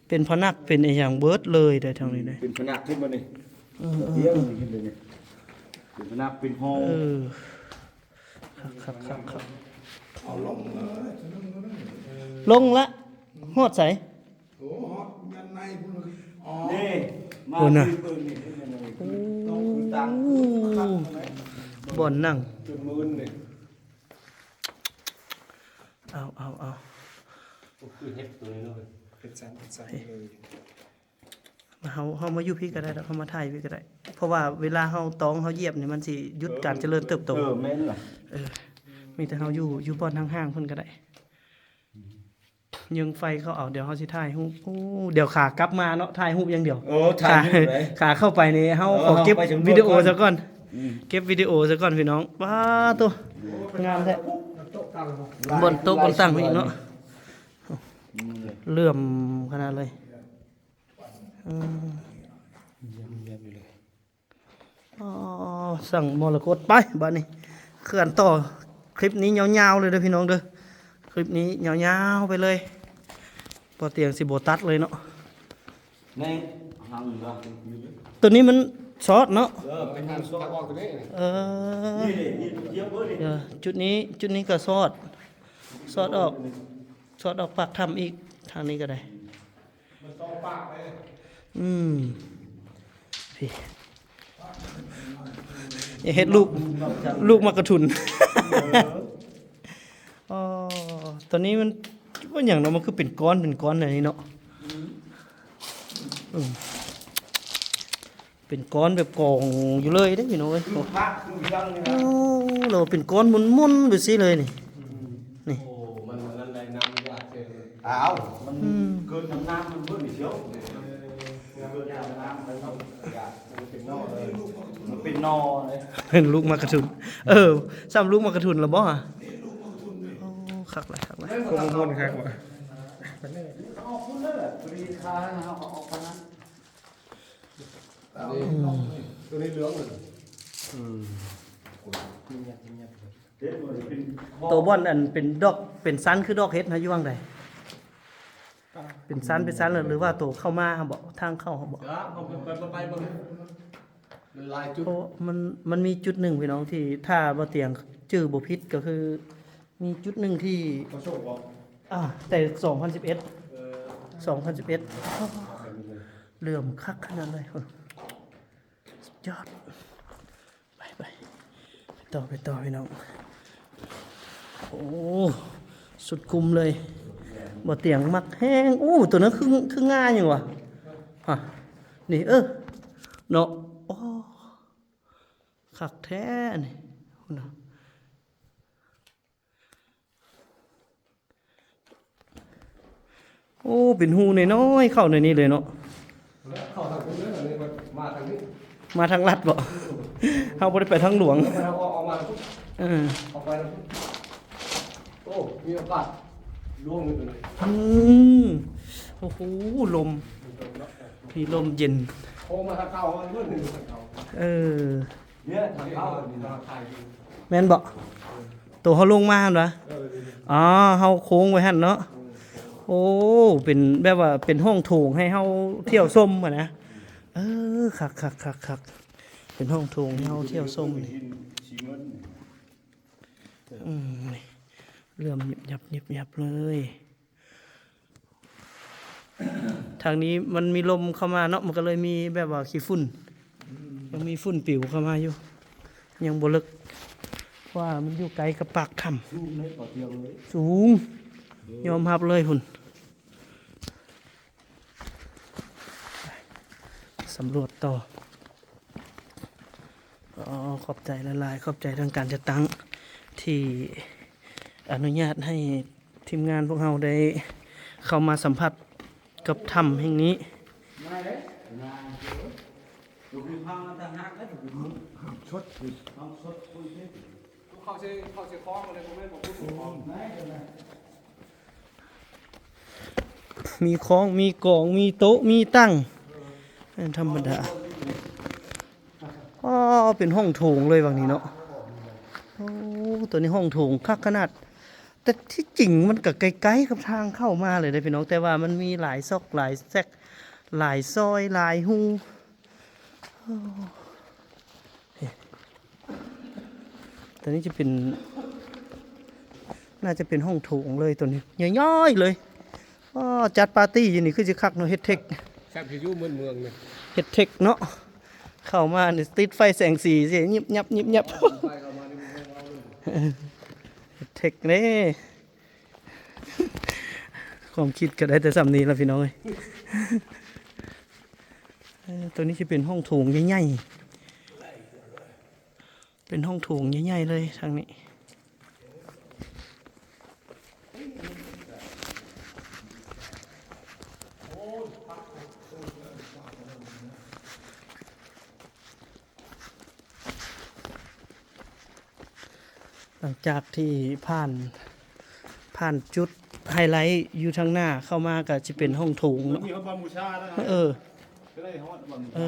ເປັນພະນັກ ເປັນອີ່ຫຍັງເບິດເລີຍໄດ໋ທາງນີ້ເດ້ ເປັນພະນັກຂຶ້ນມານີ້ ເອີ ເອີ ເປັນພະນັກ ເປັນຫໍ ເອີ ຄັກໆໆໆ ເອົາລົງເລີຍ ລົງລະ ຮອດໃສ? ໂອ້ ຮອດຍານໃນພຸ້ນ ອໍ ນີ້ ມາ ພຸ້ນນະ ເບິ່ງນີ້ ໂອ້ ຄືຕ່າງ ບ່ອນນັ່ງ ຈົນມືນນີ້ ເອົາ ເອົາ ເອົາ ໂອ້ ຄືເຫັດໂຕນີ້ເລີຍ ເຫັດສັນ ເຫັດສັນເລີຍ ເຮົາ ເຮົາມາຢູ່ພີ້ກໍໄດ້ດອກ ເຮົາມາຖ່າຍຢູ່ພີ້ກໍໄດ້ ເພາະວ່າເວລາເຮົາຕອງ ເຮົາຢຽບນີ້ ມັນຊິຢຸດການຈະເລີນເຕີບໂຕ ເອີ ແມ່ນລະ ເອີ ມີແຕ່ເຮົາຢູ່ ຢູ່ບ່ອນຫ່າງໆ ພຸ້ນກໍໄດ້ ຍິງໄຟເຂົ້າເອົາ ດຽວເຮົາຊິຖ່າຍຮູບ ໂອ້ ດຽວຂາກັບມາເນາະ ຖ່າຍຮູບຢ່າງດຽວ ໂອ້ ຖ່າຍຮູບເລີຍ ຂາເຂົ້າໄປນີ້ ເຮົາ ເອີ ຂໍເກັບ ເຮົາໄປເຖິງ ວິດີໂອ ກ່ອນ ຊະກ່ອນ ອືມ ເກັບວິດີໂອຊະກ່ອນພີ່ນ້ອງ ປາໂຕ ງາມແທ້ ບ່ອນໂຕະບ່ອນຕັ່ງອີກເນາະ ອືມ ເຫຼື້ອມຂະໜາດເລີຍ ອືມ ຢ້ຽມ ຢ້ຽມຢູ່ເລີຍ ອໍ ສັງມໍລະກົດ ໄປບາດນີ້ ເຄື່ອນຕໍ່ ຄລິບນີ້ຍາວໆເລີຍເດີພີ່ນ້ອງເດີ ຄລິບນີ້ຍາວໆໄປເລີຍ ບໍ່ຕຽງຊິບໍ່ຕັດເລີຍເນາະ ໃນຫາງເຫຼືອ ໂຕນີ້ມັນຊອດເນາະ ເອີ ເປັນຫາງຊອດ ເອີ ນີ້ເດ້ ນີ້ ເອີ ຈຸດນີ້ ຈຸດນີ້ກໍຊອດ ຊອດອອກ ຊອດອອກປາກຖ້ຳອີກ ທາງນີ້ກໍໄດ້ ມັນຕ້ອງປາກເດ້ ອືມ ພີ້ ຢ່າເຮັດລູກ ລູກໝາກກະທຸນ ເອີ ອໍ ຕອນນີ້ມັນ ມັນຫຍັງເນາະ ມັນຄືເປັນກ້ອນ ເປັນກ້ອນອັນນີ້ເນາະ ອືມ ອືມ ເປັນກ້ອນແບບກອງຢູ່ເລີຍເດ້ພີ່ນ້ອງເອີຍ ໂອ້ ແລ້ວເປັນກ້ອນມົນໆ ແບບຊີ້ເລີຍນີ້ ນີ້ ໂອ້ ມັນ ມັນນັ້ນໄດ້ນ້ຳຢາກເຊີ ອ້າວ ມັນ ອືມ ເກີດນ້ຳ ນ້ຳມັນເບິ່ງຊິ ເກີດນ້ຳ ນ້ຳມັນຢາກ ມັນເປັນໜໍ່ເລີຍ ມັນເປັນໜໍ່ເລີຍ ເປັນລູກໝາກກະທຸນ ເອີ ສ່ຳລູກໝາກກະທຸນລະບໍ່ຫະ ໂອ້ ຄັກຫຼາຍ ຄັກຫຼາຍ ຄົນມ່ວນຄັກວ່າ ອອກພຸ້ນເລີຍ ພໍດີຄາເຮົາກໍອອກໄປນັ້ນ ອືມ ໂຕນີ້ເຫຼືອງເລີຍ ອືມ ໂຕບ່ອນອັນເປັນດອກ ເປັນຊັ້ນຄືດອກເຫັດນະ ຢູ່ຫວ່າງໃດ? ເປັນຊັ້ນ ເປັນຊັ້ນ ຫຼືວ່າໂຕເຂົ້າມາຫັ້ນບໍ? ທາງເຂົ້າຫັ້ນບໍ? ເຮົາໄປ ໄປ ໄປເບິ່ງ ມັນຫຼາຍຈຸດ ເພາະມັນ ມັນມີຈຸດໜຶ່ງພີ່ນ້ອງ ທີ່ຖ້າບໍ່ຕຽງຈື່ບໍ່ຜິດ ກໍຄືມີຈຸດໜຶ່ງທີ່ ເຂົາໂຊກບໍ່? ອາ ແຕ່ສອງພັນສິບເອັດ ເອີ ສອງພັນສິບເອັດ ເຫຼື້ອມຄັກຂະໜາດເລີຍ ສຸດຍອດ ໄປ ໄປ ໄປຕໍ່ ໄປຕໍ່ພີ່ນ້ອງ ໂອ້ ສຸດຄຸ້ມເລີຍ ບໍ່ຕຽງມັກແຮງ ໂອ້ ໂຕນັ້ນຄື ຄືງາຫຍັງວະ ຮະ ນີ້ ເອີ ເນາະ ໂອ້ ຄັກແທ້ນີ້ ພຸ້ນນະ. ໂອ້ ເປັນຮູນ້ອຍໆ ເຂົ້າໃນນີ້ເລີຍເນາະ ເຂົ້າທາງພຸ້ນເລີຍ ອັນນີ້ມາທາງນີ້ ມາທາງລັດບໍ? ເຮົາບໍ່ໄດ້ໄປທາງຫຼວງ ເຮົາອອກ ອອກມາທາງພຸ້ນ ເອີ ອອກໄປທາງພຸ້ນ ໂອ້ ມີໂອກາດລ່ວງຢູ່ຕົວນີ້ ອືມ ໂອ້ໂຫ ລົມ ມີລົມເຢັນ ໂຄ້ງມາທາງເກົ່າ ເອີ ເອີ ນີ້ທາງເຂົ້າ ນີ້ນະ ຖ່າຍຢູ່ ແມ່ນບໍ່? ໂຕເຮົາລົງມາຫັ້ນຫວາ? ເອີ ອໍ ເຮົາໂຄ້ງໄວ້ຫັ້ນເນາະ ເອີ ໂອ້ ເປັນແບບວ່າເປັນຫ້ອງໂຖງໃຫ້ເຮົາທ່ຽວຊົມຫັ້ນນະ ເອີ ຄັກໆໆໆ ເປັນຫ້ອງໂຖງໃຫ້ເຮົາທ່ຽວຊົມ ອືມ ເຫຼື້ອມຍິບຍັບ ຍິບຍັບເລີຍ. ທາງນີ້ມັນມີລົມເຂົ້າມາເນາະ ມັນກໍເລີຍມີແບບວ່າຂີ້ຝຸ່ນ ອືມ ຍັງມີຝຸ່ນປິວເຂົ້າມາຢູ່ ຍັງບໍ່ເລິກ ເພາະວ່າມັນຢູ່ໃກ້ກັບປາກຖ້ຳ ສູງເລີຍ ສູງ ເອີ ຍອມຮັບເລີຍພຸ້ນ ສຳຫຼວດຕໍ່. ອໍ ຂອບໃຈຫຼາຍໆ ຂອບໃຈທາງການຈັດຕັ້ງ ທີ່ອະນຸຍາດໃຫ້ທີມງານພວກເຮົາໄດ້ເຂົ້າມາສຳຜັດກັບຖ້ຳແຫ່ງນີ້. ເຂົ້າໃສ່ ເຂົ້າໃສ່ຄອງເລີຍ ບໍ່ແມ່ນບໍ່ພຸດຂອງ ມີຄອງ ມີກອງ ມີໂຕະ ມີຕັ່ງ ແມ່ນທຳມະດາ. ອໍ ເປັນຫ້ອງໂຖງເລີຍຫວ່າງນີ້ເນາະ. ໂອ້ ໂຕນີ້ຫ້ອງໂຖງຄັກຂະໜາດ ແຕ່ທີ່ຈິງມັນກະໃກ້ໆກັບທາງເຂົ້າມາເລີຍເດ້ພີ່ນ້ອງ ແຕ່ວ່າມັນມີຫຼາຍຊອກຫຼາຍແຊກ ຫຼາຍຊອຍຫຼາຍຮູ. ໂອ້ ໂຕນີ້ຈະເປັນ ໜ້າຈະເປັນຫ້ອງໂຖງເລີຍໂຕນີ້ ໃຫຍ່ໆເລີຍ. ອໍ ຈັດປາຕີ້ຢູ່ນີ້ຄືຊິຄັກເນາະ ເຮັດເທັກ ແຊບຢູ່ເມືອງເມືອງນີ້ ເຮັດເທັກເນາະ. ເຂົ້າມານີ້ຕິດໄຟແສງສີຊິ ຍິບຍັບຍິບຍັບ ເຮັດເທັກເດ້. ຄວາມຄິດກໍໄດ້ແຕ່ສ່ຳນີ້ລະພີ່ນ້ອງເອີຍ. ເອີ ໂຕນີ້ຊິເປັນຫ້ອງໂຖງໃຫຍ່ໆ ເປັນຫ້ອງໂຖງໃຫຍ່ໆເລີຍທາງນີ້. ຫຼັງຈາກທີ່ຜ່ານ ຜ່ານຈຸດໄຮໄລຢູ່ທາງໜ້າ ເຂົ້າມາກໍຊິເປັນຫ້ອງໂຖງເນາະ ມີຮອດບ່ອນບູຊານະ. ເອີ ກໍໄດ້ຮອດບ່ອນບູຊາ ເອີ.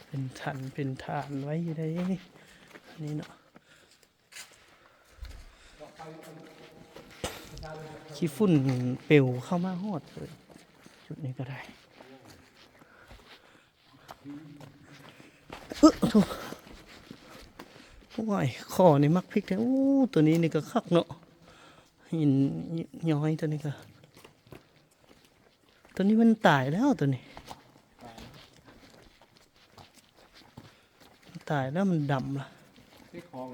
ເປັນຖັນເປັນຖານໄວ້ຢູ່ໃດນີ້ເນາະ. ຂີ້ຝຸ່ນປິວເຂົ້າມາຮອດເລີຍ ຈຸດນີ້ກໍໄດ້. ເອີ ໂອ້ ໂອ້ຍ ຂໍນີ້ມັກພິກແທ້. ໂອ້ ໂຕນີ້ນີ້ກໍຄັກເນາະ ຫີນຍ້ອຍໂຕນີ້ກໍ ໂຕນີ້ມັນຕາຍແລ້ວ ໂຕນີ້ຕາຍແລ້ວ ມັນດຳລະ. ນີ້ຂອງ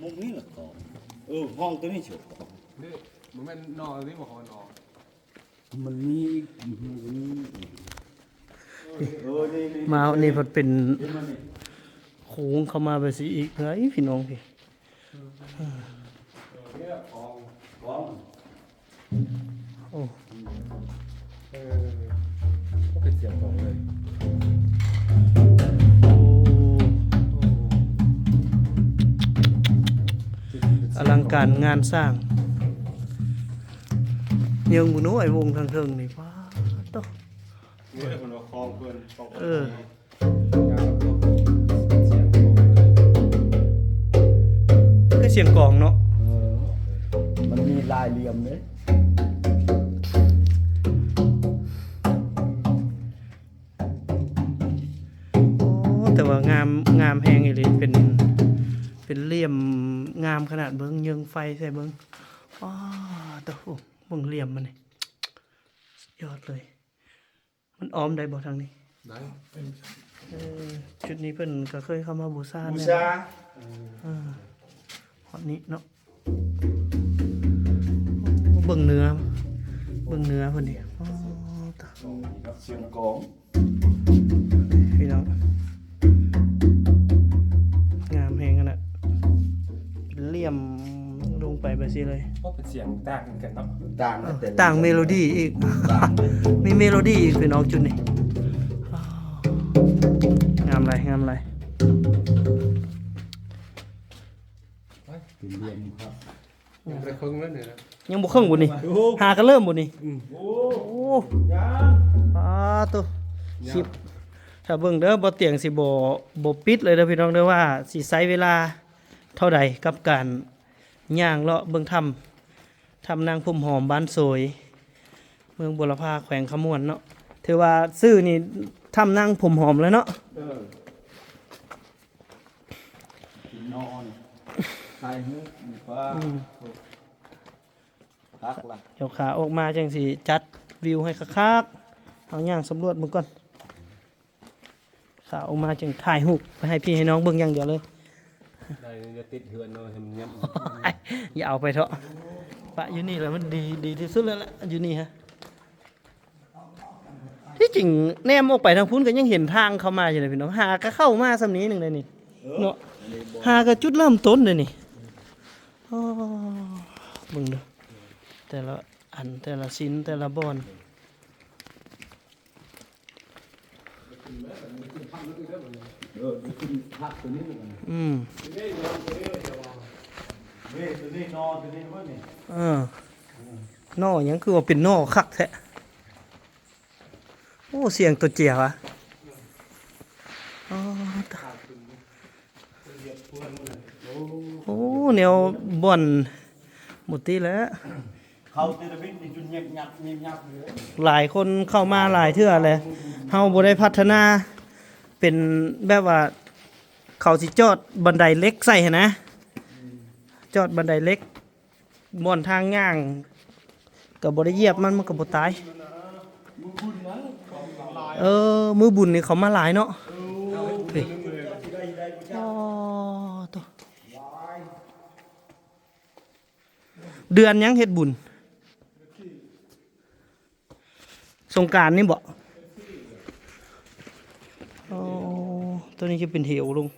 ມຸມນີ້ລະຂອງ ເອີ ຫ້ອງໂຕນີ້ເຊີ ນີ້ບໍ່ແມ່ນໜໍ່ນີ້ບໍ່ ຂອງໜໍ່ ມັນມີອີກ ເອີ ນີ້ ນີ້ ມານີ້ພັດເປັນ ເຫັນບໍ່ນີ້ ໂຄ້ງເຂົ້າມາແບບຊີ້ອີກ ເອີຍ ພີ່ນ້ອງພີ່. ເອີ ໂອ້ ເປັນສຽງຂອງເລີຍ ໂອ້ ອະລັງການງານສ້າງ. ເບິ່ງເບິ່ງດູ ໄອ້ວົງທາງເທິງນີ້ ປາດໂທ້ ນີ້ເພິ່ນວ່າຂອງເພິ່ນ ເອີ. ຄືສຽງກອງເນາະ ເອີ ມັນມີຫຼາຍຫຼ່ຽມເດ້. ໂອ້ ແຕ່ວ່າງາມ ງາມແຮງອີ່ຫຼີ ເປັນ ເປັນຫຼ່ຽມງາມຂະໜາດ. ເບິ່ງ ເຍິງໄຟໃສ່ເບິ່ງ ປາດໂທ້ ເບິ່ງຫຼ່ຽມມັນນີ້ ສຸດຍອດເລີຍ. ມັນອ້ອມໄດ້ບໍ່ທາງນີ້? ໄດ້ ເອີ ຈຸດນີ້ເພິ່ນກໍເຄີຍເຂົ້າມາບູຊາ ບູຊາ ແມ່ນບໍ່? ເອີ ຮອດນີ້ເນາະ ເບິ່ງເນື້ອ ເບິ່ງເນື້ອເພິ່ນນີ້ ອໍ ຕາ ສຽງກອງ ພີ່ນ້ອງ ງາມແຮງຂະໜາດ ເປັນຫຼ່ຽມລົງໄປແບບຊີ້ເລີຍ. ໂອ້ ເປັນສຽງຕ່າງກັນເນາະ ຕ່າງ ຕ່າງເມໂລດີອີກ ມີເມໂລດີອີກ ພີ່ນ້ອງ ຈຸດນີ້ ງາມຫຼາຍ ງາມຫຼາຍ ເປັນເລື່ອງຄັກ. ຍັງບໍ່ໄດ້ເຄິ່ງເລີຍນີ້ນະ ຍັງບໍ່ເຄິ່ງບໍ່ນີ້? ໂອ້ ຫາກະເລີ່ມບໍ່ນີ້? ອືມ ໂອ້ ໂອ້ ປາດໂທ້ ສິບ ຖ້າເບິ່ງເດີ ບໍ່ຕຽງຊິບໍ່ ບໍ່ປິດເລີຍເດີພີ່ນ້ອງເດີ ວ່າຊິໃຊ້ເວລາເທົ່າໃດກັບການຍ່າງເລາະເບິ່ງຖ້ຳ ຖ້ຳນາງພົມຫອມ ບ້ານໂສຍ ເມືອງບົວລະພາ ແຂວງຄຳມ່ວນເນາະ. ຖືວ່າຊື່ນີ້ຖ້ຳນາງພົມຫອມແລ້ວເນາະ ເອີ. ກິນນອນ ຖ່າຍຮູບນີ້ ປາ ອືມ ຄັກລະ. ດຽວຂາອອກມາຈັ່ງຊິຈັດວິວໃຫ້ຄັກໆ ເຮົາຍ່າງສຳຫຼວດເບິ່ງກ່ອນ. ຂາອອກມາຈຶ່ງຖ່າຍຮູບໄປໃຫ້ພີ່ໃຫ້ນ້ອງເບິ່ງຢ່າງດຽວເລີຍ. ໄດ້ ຢ່າຕິດເຮືອນເນາະ ໃຫ້ມັນຫຍັບ ຢ່າເອົາໄປເທາະ ປະຢູ່ນີ້ລະມັນດີ ດີທີ່ສຸດແລ້ວລະ ຢູ່ນີ້ຮະ. ທີ່ຈິງແນມອອກໄປທາງພຸ້ນກໍຍັງເຫັນທາງເຂົ້າມາຢູ່ເດ້ພີ່ນ້ອງ ຫາກະເຂົ້າມາສ່ຳນີ້ໜຶ່ງໄດ໋ນີ້ ເອີ ເນາະ ອັນນີ້ບໍ່ ຫາກະຈຸດເລີ່ມຕົ້ນເດ້ນີ້. ອໍ ເບິ່ງເດີ ແຕ່ລະອັນ ແຕ່ລະຊິ້ນ ແຕ່ລະບ່ອນ. ເອີ ໂຕນີ້ ໂຕນີ້ເນາະ ໂຕນີ້ເນາະ ໂຕນີ້ ເອີ ໜໍ່ຫຍັງຄືວ່າເປັນໜໍ່ຄັກແທ້. ໂອ້ ສຽງໂຕເຈຍວະ. ອໍ ຕາ ໂອ້ ແນວບ່ອນ ໝົດຕິແລ້ວ. ເຂົ້າແຕ່ລະວິດນີ້ຈົນຫຍັບໆ ຫຍັບໆຢູ່ເລີຍ. ຫຼາຍຄົນເຂົ້າມາຫຼາຍເທື່ອແລ້ວ ເຮົາບໍ່ໄດ້ພັດທະນາເປັນແບບວ່າ ເຂົາຊິຈອດບັນໄດເຫຼັກໃສ່ຫັ້ນນະ ອືມ ຈອດບັນໄດເຫຼັກ ບ່ອນທາງຍ່າງກໍບໍ່ໄດ້ຢຽບມັນ ມັນກໍບໍ່ຕາຍ. ເອີ ມື້ບຸນນີ້ເຂົາມາຫຼາຍເນາະ. ອໍ ໂຕ ເດືອນຫຍັງເຮັດບຸນ? ສົງການນີ້ບໍ? ອໍ ໂຕນີ້ຈະເປັນເຫວລົງ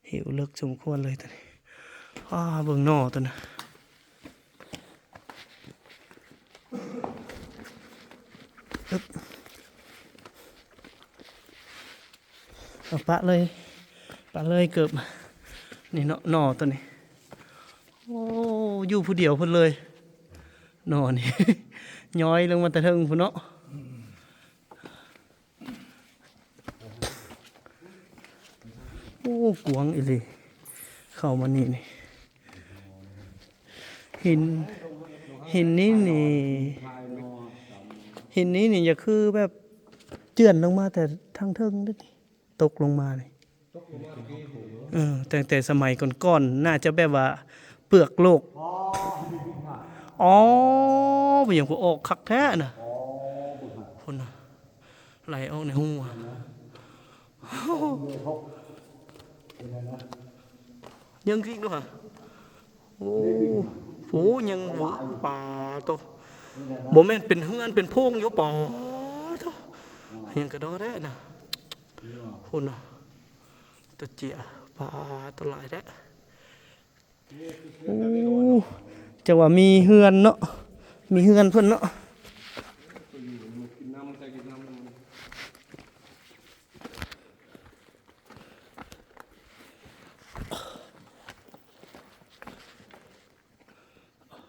ເຫວເລິກສົມຄວນເລີຍໂຕນີ້. ອ້າ ເບິ່ງໜໍ່ໂຕນັ້ນ. ອຶບ ເອົາປະເລີຍ ປະເລີຍເກີບ. ນີ້ເນາະ ໜໍ່ໂຕນີ້. ໂອ້ ຢູ່ຜູ້ດຽວເພິ່ນເລີຍ ໜໍ່ນີ້ ຍ້ອຍລົງມາແຕ່ເທິງພຸ້ນເນາະ. ໂອ້ ກວ້າງອີ່ຫຼີ. ເຂົ້າມານີ້ນີ້ ຫີນ ຫີນນີ້ນີ້ ຫີນນີ້ນີ້ ຢ່າຄືແບບເຈື່ອນລົງມາແຕ່ທາງເທິງເດ້ ຕົກລົງມານີ້. ເອີ ຕັ້ງແຕ່ສະໄໝກ່ອນໆ ໜ້າຈະແບບວ່າເປືອກໂລກ. ອໍ ເປັນຫຍັງບໍ່ອອກຄັກແທ້ນະ. ພຸ້ນນະ ໄຫຼອອກໃນຮູ. ຍັງອີກເນາະ. ໂອ້ ໂອ້ ຍັງເວີ ປາໂຕ ບໍ່ແມ່ນເປັນເຮືອນເປັນໂພງຢູ່. ປາໂຕ ຍັງກະດໍແທ້ນະ. ພຸ້ນນະ ຕະເຈຍ ປາໂຕ ຫຼາຍແທ້. ໂອ້ ຈັກວ່າມີເຮືອນເນາະ ມີເຮືອນເພິ່ນເນາະ.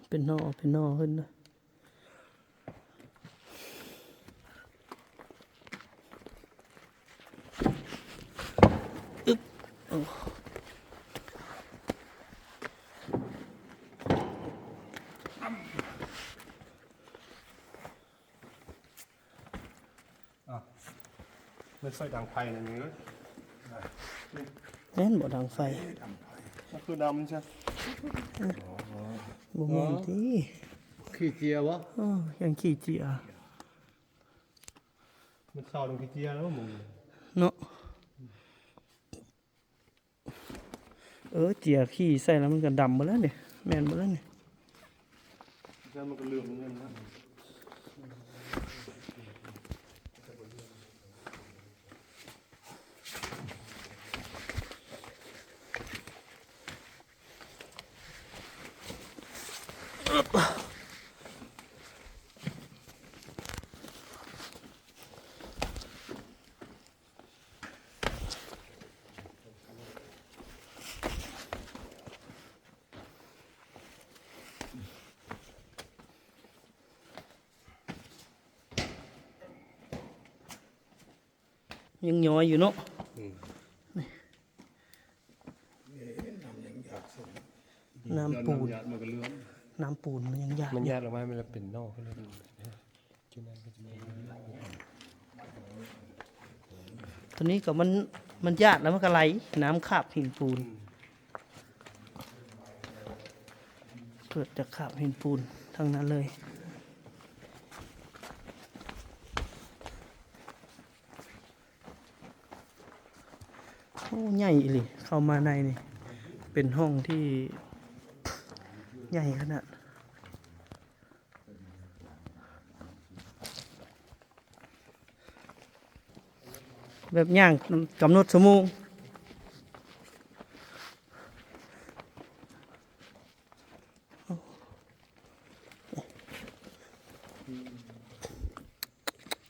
ເປັນໜໍ່ ເປັນໜໍ່ເພິ່ນນະ. ອຶບ ໂອ້ ອ້າວ ແມ່ນໄຟດັງໄຟນັ້ນເອີຍ. ແມ່ນບໍ່ດັງໄຟ? ມັນຄືດຳຊະ. ບໍ່ແມ່ນຕິ? ຂີ້ເຈຍບໍ່? ເອີ ຍັງຂີ້ເຈຍ. ມັນເຊົາລົງຂີ້ເຈຍແລ້ວມຶງເນາະ. ເອີ ເຈຍຂີ້ໃສ່ແລ້ວມັນກໍດຳເບິດແລ້ວນີ້. ແມ່ນເບິດແລ້ວນີ້. ແລ້ວມັນກໍເຫຼືອງເງິນນະ. ຍັງຍ້ອຍຢູ່ເນາະ. ອືມ ນີ້ ເອີ ນ້ຳຍັງຢາດ. ນ້ຳປູນ ນ້ຳຢາດມັນກໍເຫຼືອງ. ນ້ຳປູນມັນຍັງຢາດ ມັນຢາດອອກມາ ມັນເປັນໜໍ່ຂຶ້ນເລີຍ. ຕົວນີ້ກໍມັນ ມັນຢາດແລ້ວມັນກໍໄຫຼ ນ້ຳຂາບຫີນປູນ. ເກີດຈາກຂາບຫີນປູນທັງນັ້ນເລີຍ. ໂອ້ ໃຫຍ່ອີ່ຫຼີ. ເຂົ້າມາໃນນີ້ ເປັນຫ້ອງທີ່ໃຫຍ່ຂະໜາດ. ແບບຍ່າງກຳນົດຊົ່ວໂມງ.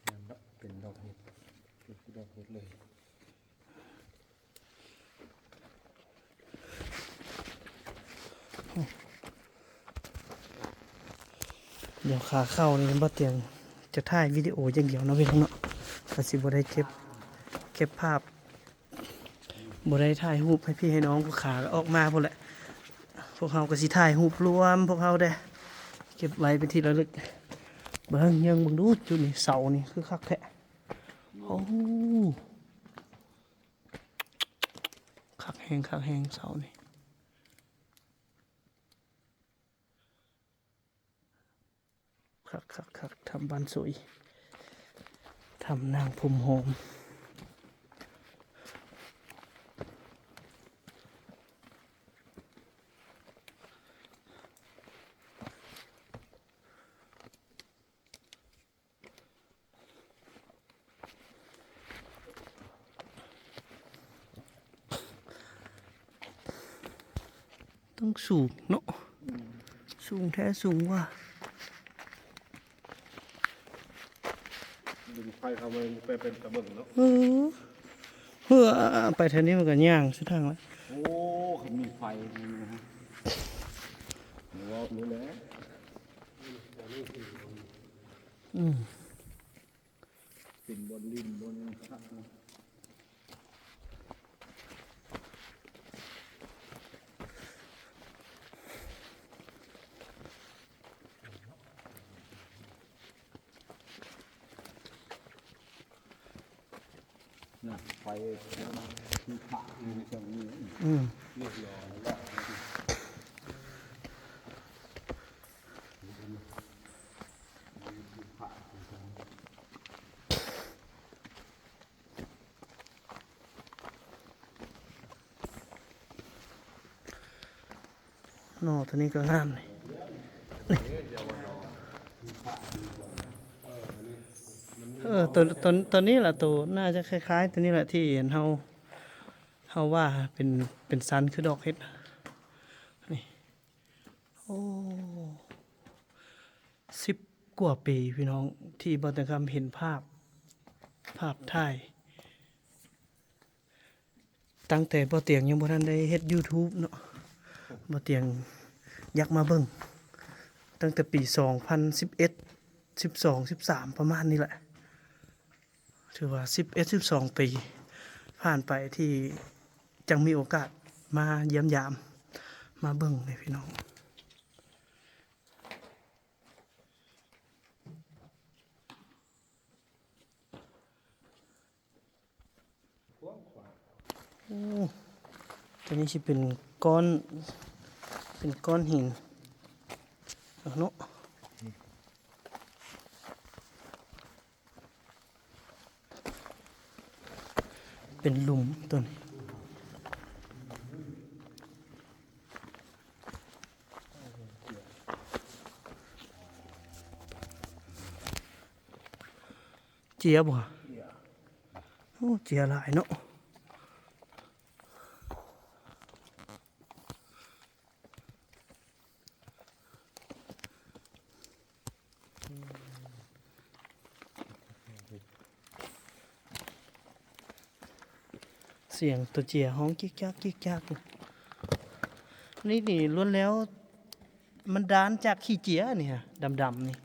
ເປັນດອກ ເປັນດ ດຽວຂາເຂົ້ານີ້ບໍ່ຕຽງຈະຖ່າຍວິດີໂອຢ່າງດຽວເນາະ ພີ່ນ້ອງເນາະ ກະຊິບໍ່ໄດ້ເກັບ ເກັບພາບ ບໍ່ໄດ້ຖ່າຍຮູບໃຫ້ພີ່ໃຫ້ນ້ອງ ພວກຂາອອກມາພຸ້ນແຫຼະ. ພວກເຮົາກໍຊິຖ່າຍຮູບລວມພວກເຮົາເດ້ ເກັບໄວ້ເປັນທີ່ລະລຶກ. ເບິ່ງ ເບິ່ງດູຈຸດນີ້ ເສົານີ້ຄືຄັກແທ້. ໂອ້ ຄັກແຮງ ຄັກແຮງ ເສົານີ້. ຄັກໆໆ ຖ້ຳບ້ານສວຍ ຖ້ຳນາງພົມຫອມ. ຕ້ອງສູງເນາະ ສູງແທ້ສູງວ່າ ດຶງໄຟເຂົ້າມາ ໄປເປັນຕາເບິ່ງເນາະ. ເອີ ເພື່ອໄປແຖວນີ້ມັນກໍຍ່າງສຸດທາງລະ. ໂອ້ ຄັນມີໄຟນີ້ນະ ເວົ້ານີ້ແຫຼະ. ອືມ ເປັນບ່ອນຫຼິ້ນບ່ອນຫຍັງຄັກເນາະ. ນະ ໄຟຄືພະຢູ່ໃນຊ່ວງນີ້. ອືມ ຮຽບຮ້ອຍແລ້ວ. ໜໍ່ຕົວນີ້ກໍງາມນີ້. ເອີ ຕົວ ຕົວ ຕົວນີ້ລະ ຕົວໜ້າຈະຄ້າຍໆຕົວນີ້ແຫຼະ ທີ່ເຫັນເຮົາ ເຮົາວ່າເປັນ ເປັນຊັ້ນຄືດອກເຫັດນີ້. ໂອ້ ສິບກວ່າປີພີ່ນ້ອງ ທີ່ບ່າວຕຽງຄຳເຫັນພາບ ພາບຖ່າຍ ຕັ້ງແຕ່ບ່າວຕຽງຍັງບໍ່ທັນໄດ້ເຮັດຢູທູບເນາະ. ບ່າວຕຽງຢາກມາເບິ່ງຕັ້ງແຕ່ປີສອງພັນສິບເອັດ ສິບສອງ ສິບສາມ ປະມານນີ້ແຫຼະ. ຖືວ່າສິບເອັດ ສິບສອງປີຜ່ານໄປ ທີ່ຈັ່ງມີໂອກາດມາຢ້ຽມຢາມ ມາເບິ່ງເດ້ພີ່ນ້ອງ. ໂອ້ ຕົວນີ້ຊິເປັນກ້ອນ ເປັນກ້ອນຫີນເນາະ. ເປັນຫຼຸມຕົວນີ້. ເຈຍບໍ່? ໂອ້ ເຈຍຫຼາຍເນາະ. ສຽງຕົວເຈຍຮ້ອງຈິກຈັກຈິກຈັກ. ນີ້ ນີ້ລ້ວນແລ້ວ ມັນດ້ານຈາກຂີ້ເຈຍນີ້ ດຳໆນີ້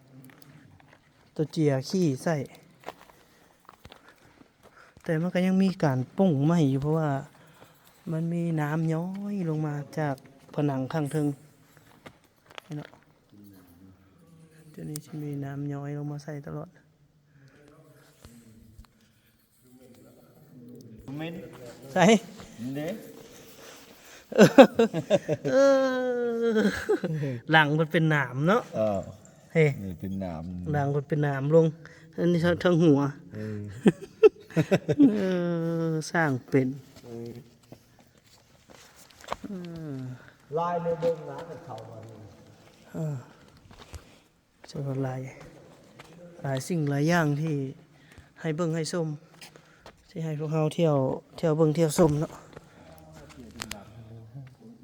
ຕົວເຈຍຂີ້ໃສ່. ແຕ່ມັນກໍຍັງມີການປົງໃໝ່ຢູ່ ເພາະວ່າມັນມີນ້ຳຍ້ອຍລົງມາຈາກຜະໜັງຂ້າງເທິງນີ້ເນາະ. ຕົວນີ້ຊິມີນ້ຳຍ້ອຍລົງມາໃສ່ຕະຫຼອດ. ເໝັນ ໃສ? ນີ້ເດ້. ເອີ ຫຼັງເພິ່ນເປັນໜາມເນາະ. ເອີ ເອີ ນີ້ເປັນໜາມ ຫຼັງເພິ່ນເປັນໜາມລົງ ອັນນີ້ທາງ ທາງຫົວ. ເອີ ເອີ ສ້າງເປັນ ເອີ ເອີ ລາຍໃນເບິ່ງນະ ເຂົາວ່ານີ້ ເອີ ຈະວ່າຫຼາຍ ຫຼາຍສິ່ງຫຼາຍຢ່າງທີ່ໃຫ້ເບິ່ງໃຫ້ຊົມ ທີ່ໃຫ້ພວກເຮົາທ່ຽວ ທ່ຽວເບິ່ງທ່ຽວຊົມເນາະ.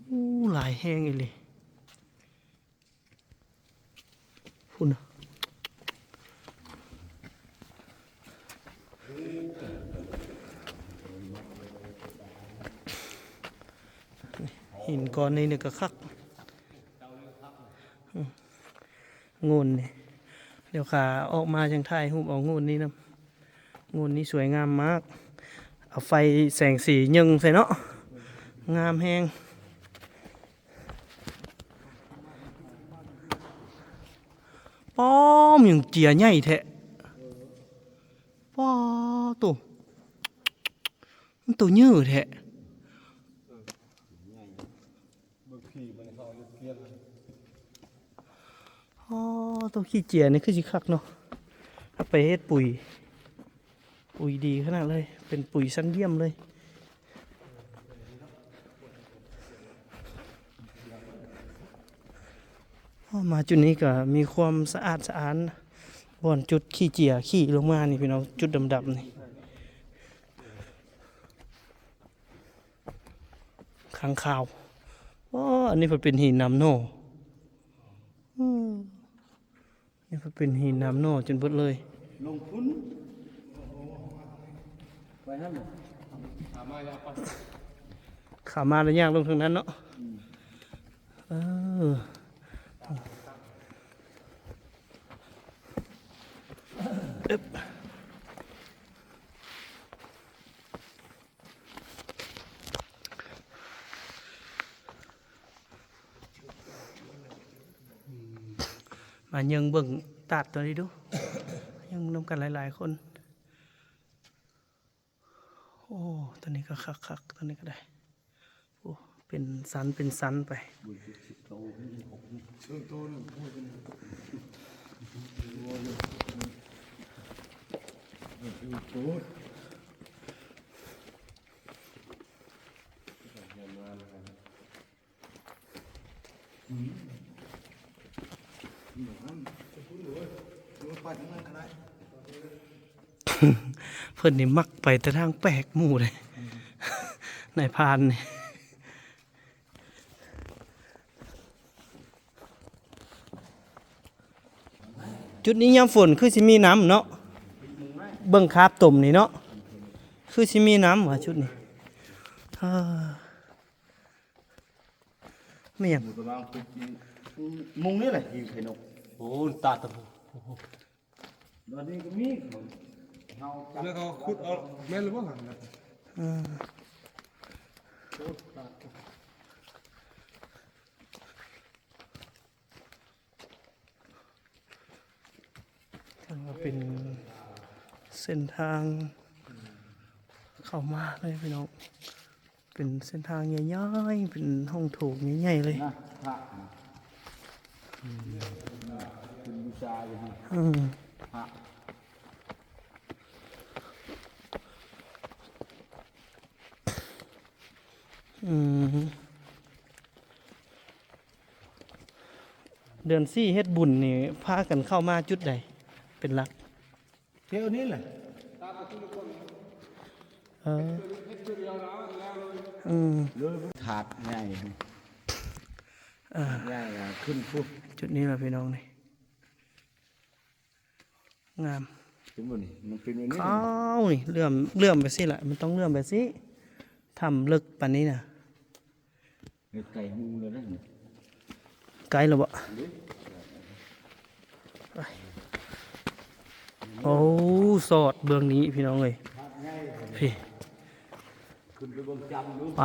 ໂອ້ ຫຼາຍແຮງອີ່ຫຼີ. ພຸ້ນນະ ຫີນກ້ອນນີ້ນີ້ກໍຄັກ ອືມ ໂງ່ນນີ້ ດຽວຂ້າອອກມາຈັ່ງຖ່າຍຮູບເອົາໂງນນີ້ນຳ. ໂງນນີ້ສວຍງາມມາກ. ເອົາໄຟແສງສີຍິງໃສ່ເນາະ. ງາມແຮງ. ປ້ອມ ຫຍັງເຈຍໃຫຍ່ແທ້. ປ້າໂຕ ມັນໂຕໃຫຍ່ແທ້. ອໍ ໂຕຂີ້ເຈຍນີ້ຄືຊິຄັກເນາະ. ເອົາໄປເຮັດປຸຍ ປຸຍດີຂະໜາດເລີຍ. ເປັນປຸຍຊັ້ນຢ້ຽມເລີຍ. ອໍ ມາຈຸດນີ້ກໍມີຄວາມສະອາດສະອ້ານ. ບ່ອນຈຸດຂີ້ເຈຍຂີ້ລົງມານີ້ພີ່ນ້ອງ, ຈຸດດຳໆນີ້. ຂ້າງຄາວ. ອໍ ອັນນີ້ເພິ່ນເປັນຫີນນຳໂນ. ອືມ ນີ້ເພິ່ນເປັນຫີນນຳໂນຈົນເບິດເລີຍ. ລົງພຸ້ນ ໄປຫັ້ນ ຂາມາລະຍາກລົງທາງນັ້ນເນາະ. ອືມ ເອີ ອຶບ. ມາເຍິງເບິ່ງຕາດຕົວນີ້ດູ, ເຍິງນຳກັນຫຼາຍໆຄົນ. ໂອ້ ຕົວນີ້ກໍຄັກໆ ຕົວນີ້ກໍໄດ້. ໂອ້ ເປັນຊັ້ນເປັນຊັ້ນໄປ. ເພິ່ນນີ້ມັກໄປແຕ່ທາງແປກໝູ່ເດ້ ນາຍພານນີ້. ຈຸດນີ້ຍາມຝົນຄືຊິມີນ້ຳເນາະ, ເບິ່ງຄາບຕົມນີ້ເນາະ ຄືຊິມີນ້ຳວ່າຈຸດນີ້. ເອີ ແມ່ນຫຍັງ? ມຸງນີ້ແຫຼະ ຫີນໄຂ່ນົກ. ໂອ້ ຕາດຕະ ໂອ້ໂຫ. ດອນນີ້ກໍມີ ເຮົາຈັບ ແລ້ວເຂົາຂຸດເອົາແມ່ນຫຼືບໍ່ຫັ້ນນະ? ເອີ ຖືວ່າເປັນເສັ້ນທາງເຂົ້າມາເລີຍພີ່ນ້ອງ. ເປັນເສັ້ນທາງໃຫຍ່ໆ ເປັນຫ້ອງໂຖງໃຫຍ່ໆເລີຍນະ. ພະ ອືມ ເປັນບູຊາຢູ່ຫັ້ນ. ອືມ ພະ ອືມ ເດືອນສີ່ເຮັດບຸນນີ້ ພາກັນເຂົ້າມາຈຸດໃດເປັນຫຼັກ? ແຖວນີ້ແຫຼະ. ເອີ ອືມ ເລີຍທາດໃຫຍ່ ເອີ ໃຫຍ່ຂຶ້ນພຸ້ນ. ຈຸດນີ້ລະພີ່ນ້ອງນີ້ ງາມ. ເຫັນບໍ່ນີ້? ມັນເປັນແບບນີ້. ເອົາ ນີ້ເຫຼື້ອມ ເຫຼື້ອມໄປຊີ້ລະ, ມັນຕ້ອງເຫຼື້ອມໄປຊີ້ ຖ້ຳເລິກປານນີ້ນະ. ໄກຮູແລ້ວນັ້ນ ໄກແລ້ວບໍ່? ໂອ້ ສອດເບື້ອງນີ້ພີ່ນ້ອງເອີຍ ພີ່ ຂຶ້ນໄປເບິ່ງຈຳດູ ໄປ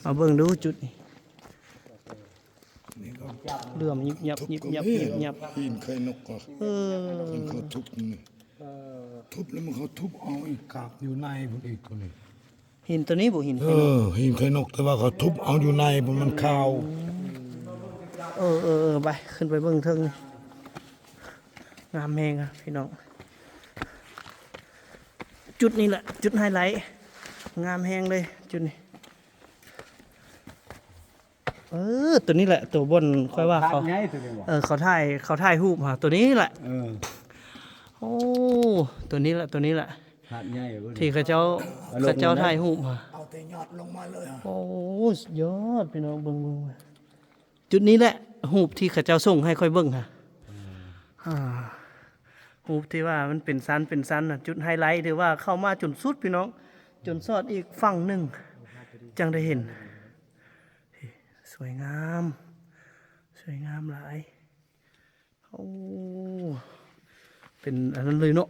ມາເບິ່ງດູຈຸດນີ້ ນີ້ກໍເຫຼື້ອມຍິບຍັບ ຍິບຍັບ ຍິບຍັບ ຫີນໄຂ່ນົກກໍ ເອີ ເຂົາທຸບນີ້ ເອີ ທຸບແລ້ວມັນເຂົາທຸບເອົາອີກ ຄາບຢູ່ໃນພຸ້ນອີກ ໂຕນີ້ ຫີນໂຕນີ້ບໍ່? ຫີນ ເອີ ຫີນໄຂ່ນົກ ແຕ່ວ່າເຂົາທຸບເອົາຢູ່ໃນພຸ້ນ ມັນຂາວ. ເອີ ເອີ ເອີ ໄປ ຂຶ້ນໄປເບິ່ງເທິງ ງາມແຮງອະພີ່ນ້ອງ. ຈຸດນີ້ແຫຼະ ຈຸດໄຮໄລ ງາມແຮງເລີຍຈຸດນີ້. ເອີ ໂຕນີ້ແຫຼະ ໂຕບ່ອນຂ້ອຍວ່າເຂົາ ເອີ ເຂົາຖ່າຍ ເຂົາຖ່າຍຮູບຫາ ໂຕນີ້ແຫຼະ. ເອີ ໂອ້ ໂຕນີ້ແຫຼະ ໂຕນີ້ແຫຼະ ຫາດໃຫຍ່ເວີ້ຍ ທີ່ເຂົາເຈົ້າ ເຂົາເຈົ້າຖ່າຍຮູບຫາ ເອົາແຕ່ຍອດລົງມາເລີຍ. ໂອ້ ສຸດຍອດ ພີ່ນ້ອງ ເບິ່ງ ເບິ່ງ ຈຸດນີ້ແຫຼະ ຮູບທີ່ເຂົາເຈົ້າສົ່ງໃຫ້ຂ້ອຍເບິ່ງຫາ ອືມ ອ່າ ຮູບທີ່ວ່າມັນເປັນຊັ້ນເປັນຊັ້ນນະ ຈຸດໄຮໄລ ຖືວ່າເຂົ້າມາຈົນສຸດ ພີ່ນ້ອງ ຈົນສອດອີກຝັ່ງໜຶ່ງ ຈັ່ງໄດ້ເຫັນ. ສວຍງາມ ສວຍງາມຫຼາຍ. ໂອ້ ເປັນອັນນັ້ນເລີຍເນາະ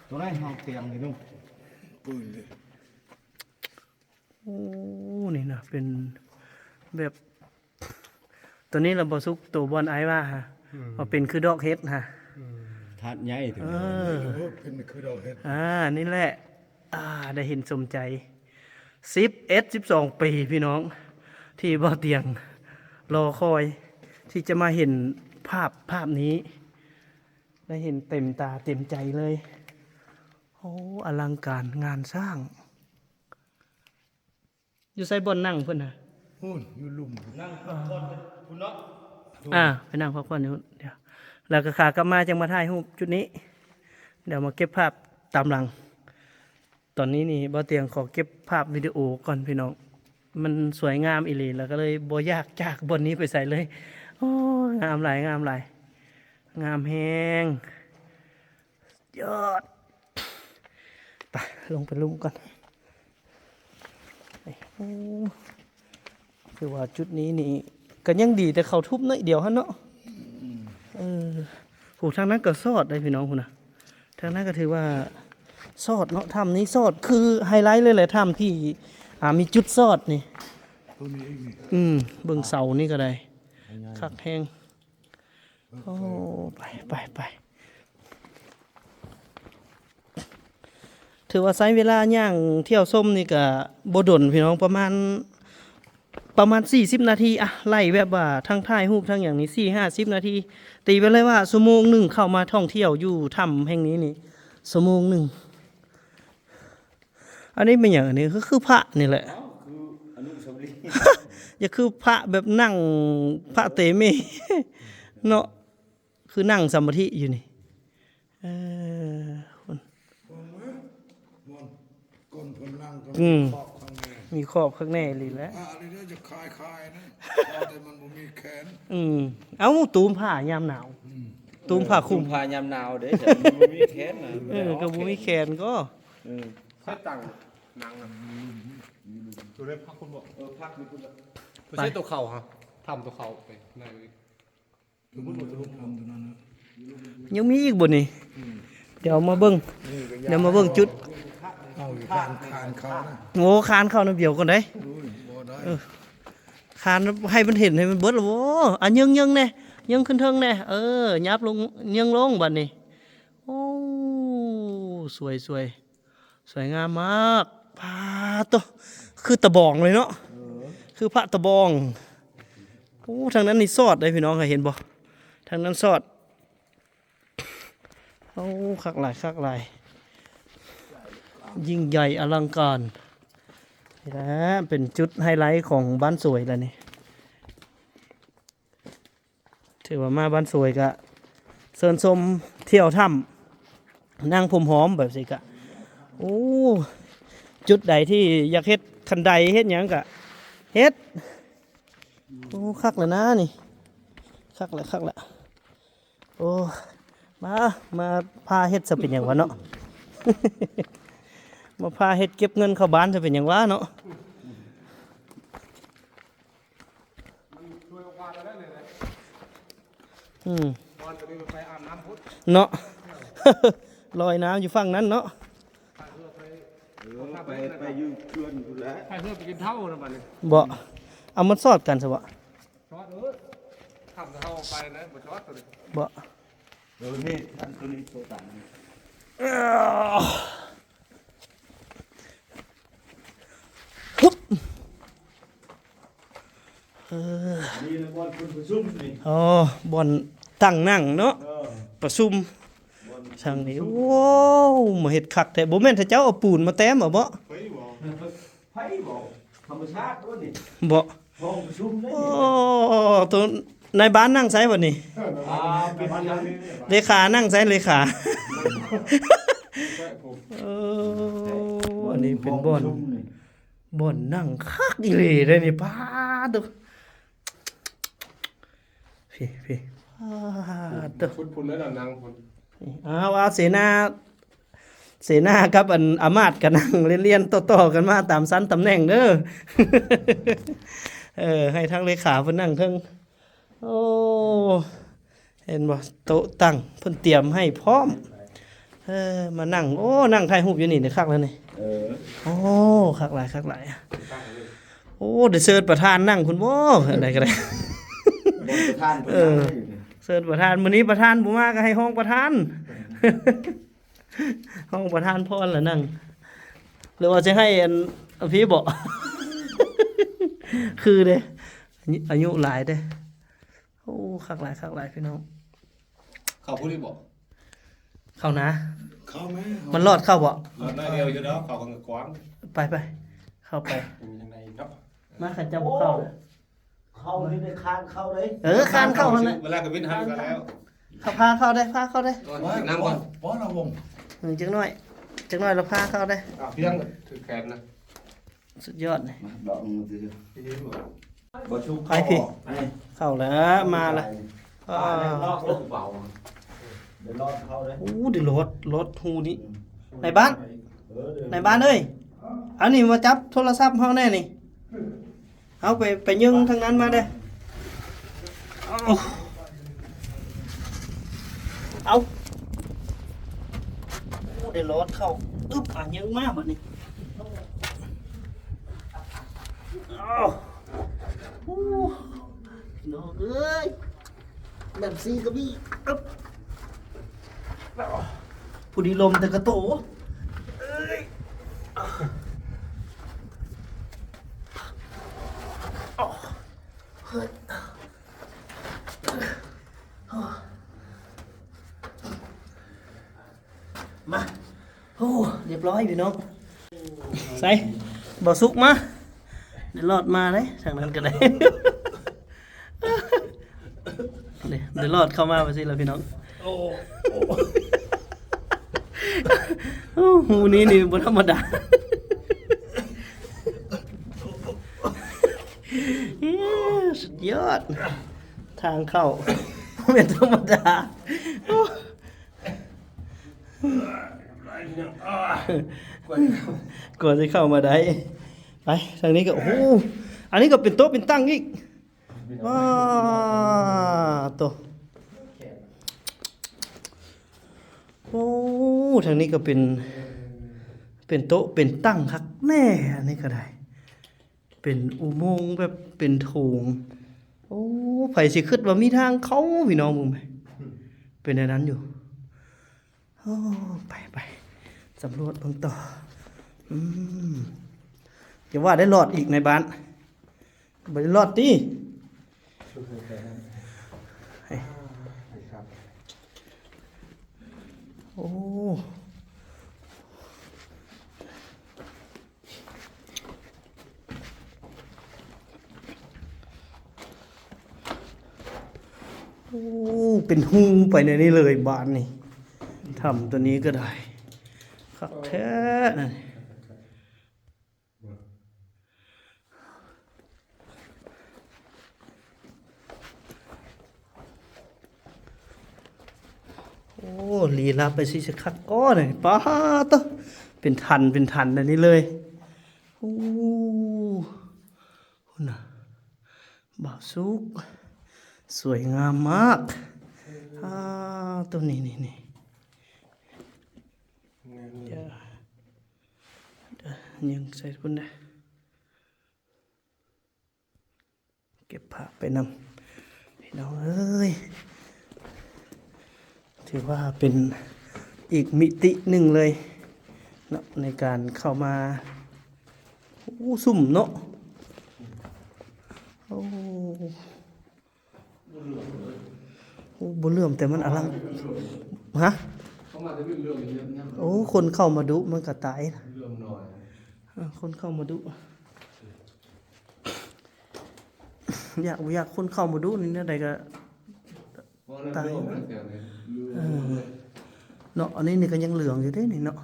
ຕົວໃດເຮົາຕຽງນີ້ເນາະ ປືນເດ້. ໂອ້ ນີ້ນະ ເປັນແບບ ຕົວນີ້ລະບໍ່ສຸກ ຕົວບ່ອນອ້າຍວ່າຫະ ອືມ ວ່າເປັນຄືດອກເຫັດຫະ ອືມ ທາດໃຫຍ່ຕົວນີ້ ເອີ ເປັນຄືດອກເຫັດ ອ່າ ນີ້ແຫຼະ ອ່າ ໄດ້ເຫັນສົມໃຈ ສິບເອັດ ສິບສອງປີ ພີ່ນ້ອງ ທີ່ບ່າວຕຽງລໍຄອຍ ທີ່ຈະມາເຫັນພາບ ພາບນີ້ ໄດ້ເຫັນເຕັມຕາເຕັມໃຈເລີຍ. ໂອ້ ອະລັງການງານສ້າງ. ຢູ່ໃສບ່ອນນັ່ງເພິ່ນນະ? ພຸ້ນ ຢູ່ລຸ່ມພຸ້ນ ນັ່ງພັກຜ່ອນພຸ້ນເນາະ. ອ່າ ໄປນັ່ງພັກຜ່ອນຢູ່ພຸ້ນ ດຽວ ແລ້ວກໍຂາກັບມາຈັ່ງມາຖ່າຍຮູບຈຸດນີ້ ດຽວມາເກັບພາບຕາມຫຼັງ. ຕອນນີ້ນີ້ບ່າວຕຽງຂໍເກັບພາບວິດີໂອກ່ອນພີ່ນ້ອງ ມັນສວຍງາມອີ່ຫຼີ ແລ້ວກໍເລີຍບໍ່ຢາກຈາກບ່ອນນີ້ໄປໃສເລີຍ. ໂອ້ ງາມຫຼາຍ ງາມຫຼາຍ ງາມແຮງ. ຍອດ ໄປ ລົງໄປລຸ່ມກ່ອນ. ໂອ້ ຄືວ່າຈຸດນີ້ນີ້ກໍຍັງດີ ແຕ່ເຂົາທຸບໜ້ອຍດຽວຫັ້ນເນາະ. ເອີ ໂຫ ທາງນັ້ນກໍຊອດໄດ໋ພີ່ນ້ອງພຸ້ນນະ ທາງນັ້ນກໍຖືວ່າຊອດເນາະ. ຖ້ຳນີ້ຊອດ ຄືໄຮໄລເລີຍແຫຼະ ຖ້ຳທີ່ ອ່າ ມີຈຸດຊອດນີ້ ຕົວນີ້ອີກນີ້. ອືມ ເບິ່ງເສົານີ້ກໍໄດ້ ຄັກແຮງ. ໂອ້ ໄປ ໄປ ໄປ ຖືວ່າໃຊ້ເວລາຍ່າງທ່ຽວຊົມນີ້ກະບໍ່ດົນພີ່ນ້ອງ ປະມານ ປະມານສີ່ສິບນາທີ ອະ ໄລ່ແບບວ່າທັງຖ່າຍຮູບທັງຫຍັງນີ້ ສີ່ຫ້າສິບນາທີ ຕີໄປເລີຍວ່າຊົ່ວໂມງໜຶ່ງ ເຂົ້າມາທ່ອງທ່ຽວຢູ່ຖ້ຳແຫ່ງນີ້ນີ້ ຊົ່ວໂມງໜຶ່ງ. ອັນນີ້ແມ່ນຫຍັງ? ອັນນີ້ຄື ຄືພະນີ້ແຫຼະ ອ້າວ ຄືອະນຸສາວະລີ ຢ່າຄືພະແບບນັ່ງ ພະເຕເມ ເນາະ ຄືນັ່ງສະມາທິຢູ່ນີ້. ເອີ ຄົນ ເບິ່ງເວີ້ຍ ບ່ອນກົ້ນເພິ່ນນັ່ງກໍ ອືມ ມີຂອບຂ້າງໃນ ມີຂອບຂ້າງໃນອີ່ຫຼີແຫຼະ. ພະນີ້ເດີ ຈະຂາຍຂາຍນະ ແຕ່ມັນບໍ່ມີແຂນ. ອືມ ເອົ້າ ຕູມຜ້າຍາມໜາວ ອືມ ຕູມຜ້າຄຸມ ເອີ ຕູມຜ້າຍາມໜາວເດ້ ແຕ່ມັນບໍ່ມີແຂນນະ. ເອີ ກໍບໍ່ມີແຂນກໍ ເອີ ໃຊ້ຕັ້ງນັ່ງນະ ຕົວໃດພັກພຸ້ນບໍ່? ເອີ ພັກຢູ່ພຸ້ນລະ ໃຊ້ຕົວເຂົ້າຫະ ຖ້ຳຕົວເຂົ້າໄປໃນ ຍັງມີອີກບໍ່ນີ້? ອືມ ດຽວມາເບິ່ງ ນີ້ກໍ ດຽວມາເບິ່ງຈຸດ ເອົາຢູ່ຄານ ຄານເຂົ້ານະ ໂອ້ ຄານເຂົ້ານຳດຽວກ່ອນໄດ໋. ໂອ້ຍ ບໍ່ໄດ້ ເອີ ຄານໃຫ້ມັນເຫັນໃຫ້ມັນເບິດລະ. ໂອ້ ອ່ະ ເຍີງໆແດ່ ເຍີງຂຶ້ນເທິງແດ່ ເອີ ຫຍັບລົງ ເຍີງລົງບັດນີ້. ໂອ້ ສວຍໆ ສວຍງາມມາກ ປາໂຕ ຄືຕະບອງເລີຍເນາະ ເອີ ຄືພະຕະບອງ. ໂອ້ ທາງນັ້ນນີ້ຊອດເດ້ພີ່ນ້ອງ ເຫັນບໍ່? ທາງນັ້ນຊອດ. ໂອ້ ຄັກຫຼາຍ ຄັກຫຼາຍ ຍິ່ງໃຫຍ່ອະລັງການ. ນີ້ແຫຼະ ເປັນຈຸດໄຮໄລຂອງບ້ານສວຍລະນີ້. ຖືວ່າມາບ້ານສວຍກະເຊີນຊົມທ່ຽວຖ້ຳ ນັ່ງພົມຫອມແບບຊີ້ກະ ໂອ້ ຈຸດໃດທີ່ຢາກເຮັດຄັນໄດເຮັດຫຍັງກະເຮັດ. ໂອ້ ຄັກແລ້ວນະນີ້ ຄັກແລ້ວ ຄັກແລ້ວ. ໂອ້ ມາ ມາພາເຮັດຊະເປັນຫຍັງວະເນາະ ມາພາເຮັດເກັບເງິນເຂົ້າບ້ານຊະເປັນຫຍັງວະເນາະ. ມັນຊ່ວຍອອກມາແລ້ວແຫຼະ ອືມ ບ່ອນຕົວນີ້ໄປອາບນ້ຳພຸ້ນເນາະ ລອຍນ້ຳຢູ່ຝັ່ງນັ້ນເນາະ ພາຍເຮືອໄປ ເອີ ໄປ ໄປຢູ່ເຂື່ອນພຸ້ນແຫຼະ ພາຍເຮືອໄປກິນເຂົ້ານຳບັດນີ້ ບໍ່ ເອົາມັນຊອດກັນຊະບໍ່ ຊອດ ເອີ ຖ້າເຮົາໄປນະ ບໍ່ຊອດຕົວນີ້ ບໍ່ ເອີ ນີ້ ອັນຕົວນີ້ໂຕຕັນ ຮຶບ ເອີ ນີ້ລະບ່ອນເພິ່ນປະຊຸມນີ້ ອໍ ບ່ອນຕັ້ງນັ່ງເນາະ ເອີ ປະຊຸມ ບ່ອນ ທາງນີ້ ປະຊຸມ ໂອ້ ມາເຮັດຄັກແທ້ ບໍ່ແມ່ນຖ້າເຈົ້າເອົາປູນມາແຕ້ມເອົາບໍ? ໄຟບໍ? ໄຟບໍ? ທຳມະຊາດໂລດນີ້ ບໍ? ຫ້ອງປະຊຸມເດ້ ໂອ້ ໂຕນາຍບ້ານນັ່ງໃສບັດນີ້? ອ່າ ເປັນເລຂານັ່ງໃສ ເລຂາ? ເອີ ອັນນີ້ເປັນບ່ອນ ຫ້ອງປະຊຸມນີ້ ບ່ອນນັ່ງຄັກອີ່ຫຼີເດ້ນີ້ ປາດໂທ້ ພີ້ ພີ້ ປາດໂທ້ ພຸ້ນ ພຸ້ນແລ້ວນັ່ງພຸ້ນ ອ້າວ ອາ ເສນາ ເສນາກັບອັນອາມາດກໍນັ່ງລຽນໆຕໍ່ໆກັນມາຕາມຊັ້ນຕຳແໜ່ງເດີ ເອີ ໃຫ້ທາງເລຂາເພິ່ນນັ່ງເທິງ ໂອ້ ເຫັນບໍ່ ໂຕະຕັ່ງເພິ່ນຕຽມໃຫ້ພ້ອມ ເອີ ມານັ່ງ ໂອ້ ນັ່ງຖ່າຍຮູບຢູ່ນີ້ນີ້ຄັກແລ້ວນີ້. ເອີ ໂອ້ ຄັກຫຼາຍ ຄັກຫຼາຍ. ໂອ້ ໄດ້ເຊີນປະທານນັ່ງພຸ້ນບໍ ອັນໃດກໍໄດ້. ບໍ່ ປະທານເພິ່ນ ເອີ ນັ່ງຢູ່ນີ້ ເຊີນປະທານ. ມື້ນີ້ປະທານບໍ່ມາກໍໃຫ້ຮອງປະທານ ຮອງປະທານພອນລະນັ່ງ ຫຼືວ່າຊິໃຫ້ອັນ ອັນພີ້ບໍ? ຄືເດ້ ອາຍຸ ອາຍຸຫຼາຍເດ້. ໂອ້ ຄັກຫຼາຍ ຄັກຫຼາຍພີ່ນ້ອງ. ເຂົ້າພຸ້ນອີກບໍ? ເຂົ້ານາ ເຂົ້າມາ ມັນລອດເຂົ້າບໍ? ລອດໜ້ອຍດຽວຢູ່ດອກ ເຂົ້າກວ້າງ. ໄປໆ ເຂົ້າໄປ ເປັນຈັ່ງໃດເນາະ? ມາ ຂ້າເຈົ້າບໍ່ເຂົ້າ. ເຂົ້ານີ້ໄດ້ຄານເຂົ້າເດ້. ເອີ ຄານເຂົ້າຫັ້ນແຫຼະ ເວລາກະວິນຫັ້ນກໍແລ້ວ. ເຂົາພາເຂົ້າໄດ້ ພາເຂົ້າໄດ້. ໂອ້ຍ ນັ່ງກ່ອນ ບໍ່ລະວົງ ເອີ ຈັກໜ້ອຍ ຈັກໜ້ອຍລະພາເຂົ້າໄດ້. ອ້າວ ພຽງຖືກແຂນນະ. ສຸດຍອດນີ້ ມາ ດອກມື ບໍ່ຊຸກ ໄປພີ້ ເຂົ້າແລ້ວ ມາແລ້ວ. ໄປ ອ້າວ ໄດ້ລອດເຂົ້າເດ້. ໂອ້ ໄດ້ລອດ ລອດຮູນີ້. ນາຍບ້ານ ເອີ ນາຍບ້ານເອີຍ ເອົານີ້ມາຈັບໂທລະສັບເຮົາແດ່ນີ້. ເອົາໄປ ໄປຍຶ່ງທາງນັ້ນມາເດີ້. ເອົາ ເອົາ ໂອ້ ໄດ້ລອດເຂົ້າ. ອຶບ ອ່ະ ຍຶ່ງມາບາດນີ້. ເອົາ ໂອ້ ພີ່ນ້ອງເອີຍ ແບບຊີ້ກໍມີ. ອຶບ ຜູ້ດີລົມແຕ່ກະໂຕ. ເອີຍ ມາ ໂອ້ ຮຽບຮ້ອຍພີ່ນ້ອງ. ໃສ່ ບ່າວສຸກມາ ໄດ້ລອດມາເດ້ ທາງນັ້ນກໍໄດ້. ນີ້ ໄດ້ລອດເຂົ້າມາວ່າຊີ້ລະພີ່ນ້ອງ. ໂອ້ ໂອ້ ຮູນີ້ນີ້ບໍ່ທຳມະດາ. ເອີ ສຸດຍອດ ທາງເຂົ້າບໍ່ແມ່ນທຳມະດາ. ກວ່າຊິເຂົ້າມາໄດ້. ໄປທາງນີ້ກໍ ໂອ້ ອັນນີ້ກໍເປັນໂຕະເປັນຕັ່ງອີກ. ວ້າໂຕ ໂອ້ ທາງນີ້ກໍເປັນ ເປັນໂຕະເປັນຕັ່ງຄັກແນ່. ອັນນີ້ກໍໄດ້ ເປັນອຸໂມງແບບເປັນໂຖງ. ໂອ້ ໃຜຊິຄິດວ່າມີທາງເຂົ້າ ພີ່ນ້ອງເບິ່ງໄປ ເປັນແນວນັ້ນຢູ່. ໂອ້ ໄປ ໄປ ສຳຫຼວດເບິ່ງຕໍ່. ອືມ ຢ່າວ່າໄດ້ລອດອີກໃນບ້ານ ບໍ່ໄດ້ລອດຕິ. ໂອ້ ໂອ້ ເປັນຮູໄປໃນນີ້ເລີຍບາດນີ້. ຖ້ຳຕົວນີ້ກໍໄດ້ ຄັກແທ້ນັ້ນ. ໂອ້ ລີລາໄປຊິຄັກກໍນີ້ ປາໂຕ ເປັນຖັນເປັນຖັນອັນນີ້ເລີຍ. ໂອ້ ພຸ້ນນະ ບ່າວສຸກ ສວຍງາມມາກ. ອ່າ ໂຕນີ້ ນີ້ ນີ້ ງາມເລີຍ. ເອີ ຍິງໃສ່ພຸ້ນເດ້ ເກັບພາບໄປນຳ ພີ່ນ້ອງເອີຍ. ຖືວ່າເປັນອີກມິຕິໜຶ່ງເລີຍເນາະ ໃນການເຂົ້າມາ. ໂອ້ ຊຸ່ມເນາະ ໂອ້. ໂອ້ ບໍ່ເຫຼື້ອມ ແຕ່ມັນອະລັງ ຮະ? ເຂົ້າມາແຕ່ເຫຼື້ອມໆ ໂອ້ ຄົນເຂົ້າມາດຸມັນກໍຕາຍ ເຫຼື້ອມໜ້ອຍ ເອີ ຄົນເຂົ້າມາດຸ. ຢາກບໍ່ຢາກຄົນເຂົ້າມາດຸນີ້ ແນວໃດກໍຕາຍ ເອີ ເນາະ. ອັນນີ້ນີ້ກໍຍັງເຫຼືອງຢູ່ເດ້ນີ້ເນາະ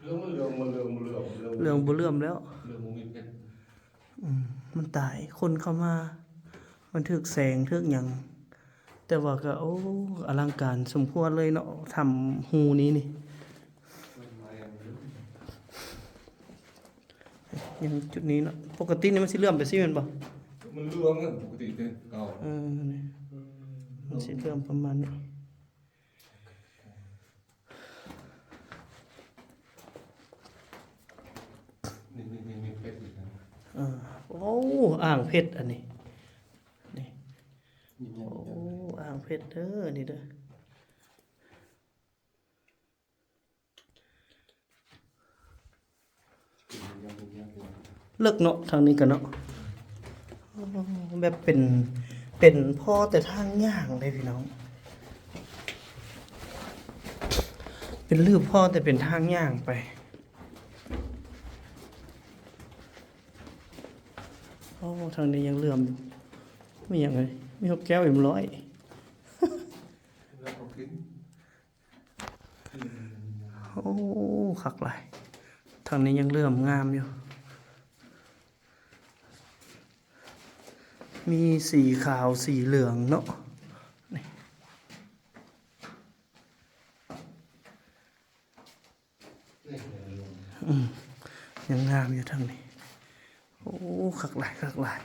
ເຫຼືອງບໍ່ເຫຼື້ອມ ເຫຼືອງບໍ່ເຫຼື້ອມ ເຫຼືອງບໍ່ເຫຼື້ອມແລ້ວ ເຫຼືອງບໍ່ມີເພັດ. ອືມ ມັນຕາຍ ຄົນເຂົ້າມາ ມັນຖືກແສງຖືກຫຍັງ ແຕ່ວ່າກໍ ໂອ້ ອະລັງການສົມຄວນເລີຍເນາະ ຖ້ຳຮູນີ້ນີ້. ຍັງຈຸດນີ້ເນາະ ປົກກະຕິນີ້ມັນຊິເຫຼື້ອມໄປຊີ້ແມ່ນບໍ່? ມັນເຫຼື້ອມ ປົກກະຕິແຕ່ເກົ່າ ເອີ ນີ້ ມັນຊິເຫຼື້ອມປະມານນີ້. ນີ້ ນີ້ ນີ້ ນີ້ເພັດອີກນະ. ເອີ ໂອ້ ອ່າງເພັດອັນນີ້ ນີ້ ນີ້ ນີ້ ໂອ້ ອ່າງເພັດເດີ ນີ້ເດີ. ເລິກເນາະ ທາງນີ້ກໍເນາະ ແບບເປັນ ເປັນພໍ້ແຕ່ທາງຍ່າງເດ້ພີ່ນ້ອງ ເປັນລືບພໍ້ແຕ່ເປັນທາງຍ່າງໄປ. ໂອ້ ທາງນີ້ຍັງເຫຼື້ອມຢູ່ ມີຫຍັງເອີຍ ມີຮອດແກ້ວເອັມຮ້ອຍ. ໂອ້ ຄັກຫຼາຍ ທາງນີ້ຍັງເຫຼື້ອມງາມຢູ່ ມີສີຂາວ ສີເຫຼືອງເນາະ ນີ້ ອືມ ຍັງງາມຢູ່ທາງນີ້. ໂອ້ ຄັກຫຼາຍ ຄັກຫຼາຍ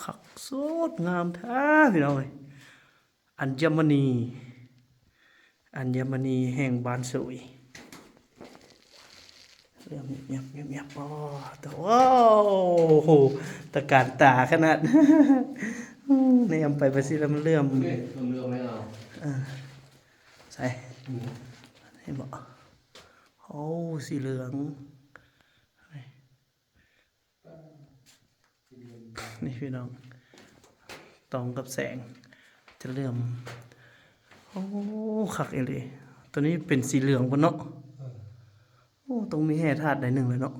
ຄັກສຸດ ງາມແທ້ພີ່ນ້ອງເອີຍ. ອັນຍະມະນີ ອັນຍະມະນີແຫ່ງບ້ານໂສຍ ເຫຼື້ອມແຍບໆໆໆ ໂອ້ໂຫ ຕະການຕາຂະໜາດ ແນມໄປປະຊິລະມັນເຫຼື້ອມ ເຫຼື້ອມແລ້ວ ເອີ ໃສ່ ອືມ ເຫັນບໍ່ ໂອ້ ສີເຫຼືອງ. ນີ້ພີ່ນ້ອງ ຕອງກັບແສງຈະເຫຼື້ອມ ໂອ້ ຄັກອີ່ຫຼີ ໂຕນີ້ເປັນສີເຫຼືອງພຸ້ນເນາະ ເອີ ໂອ້ ຕ້ອງມີແຮ່ທາດໃດໜຶ່ງແຫຼະເນາະ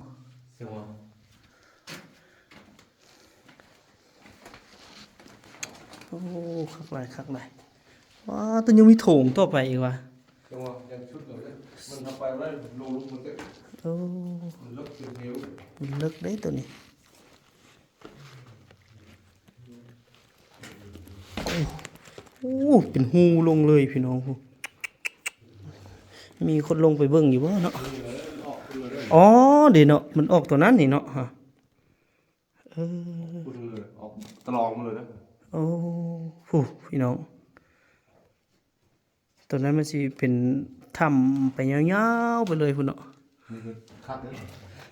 ໂອ້ ຄັກຫຼາຍ ຄັກຫຼາຍ ວ້າ ໂຕຍັງມີໂຖງຕໍ່ໄປອີກຫວາ. ຈັງຫວະຍັງຊຸດເລີຍ ມັນເອົາໄປບໍ່ໄດ້ ລົງລົງມັນເຕັມ ໂອ້ ມັນເລິກເປັນເຫວ ມັນເລິກເດ້ໂຕນີ້ ໂອ້ ໂອ້ ເປັນຮູລົງເລີຍພີ່ນ້ອງ ມີຄົນລົງໄປເບິ່ງຢູ່ບໍ່ເນາະ ນີ້ແຫຼະ ມັນອອກຂຶ້ນມາເລີຍ ອໍ ເດ້ເນາະ ມັນອອກໂຕນັ້ນນີ້ເນາະ ເອີ ພຸ້ນເລີຍ ອອກຕະຫຼອງມາເລີຍນະ ໂອ້ ຜູ້ ພີ່ນ້ອງ ຕົວນັ້ນມັນຊິເປັນຖ້ຳໄປຍາວໆໄປເລີຍພຸ້ນເນາະ ນີ້ຄືຄັກເດ້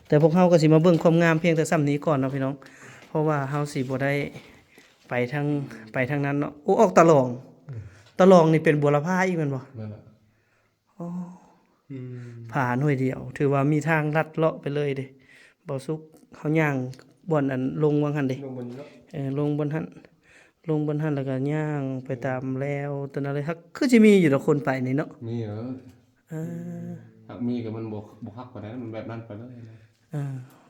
ແຕ່ພວກເຮົາກໍຊິມາເບິ່ງຄວາມງາມພຽງແຕ່ສ່ຳນີ້ກ່ອນເນາະພີ່ນ້ອງ ເພາະວ່າເຮົາຊິບໍ່ໄດ້ໄປທາງ ໄປທາງນັ້ນເນາະ ໂອ້ ອອກຕະຫຼອງ ອືມ ຕະຫຼອງນີ້ເປັນບົວລະພາອີກແມ່ນບໍ່? ແມ່ນລະ ອໍ ອືມ ຜາໜ່ວຍດຽວ ຖືວ່າມີທາງລັດເລາະໄປເລີຍເດ້ ເບົາສຸກ ເຮົາຍ່າງບ່ອນອັນລົງວັງຫັ້ນເດ້ ລົງບ່ອນນີ້ເນາະ ເອີ ລົງບ່ອນຫັ້ນ ລົງບ່ອນຫັ້ນ ແລ້ວກໍຍ່າງໄປຕາມແລວຕົວນັ້ນເລີຍ ຫາກຄືຊິມີຢູ່ດອກຄົນໄປນີ້ເນາະ ມີເອີ ເອີ ຫາກມີກໍມັນບໍ່ ບໍ່ຄັກປານໃດ ມັນແບບນັ້ນໄປເລີຍ ເອີ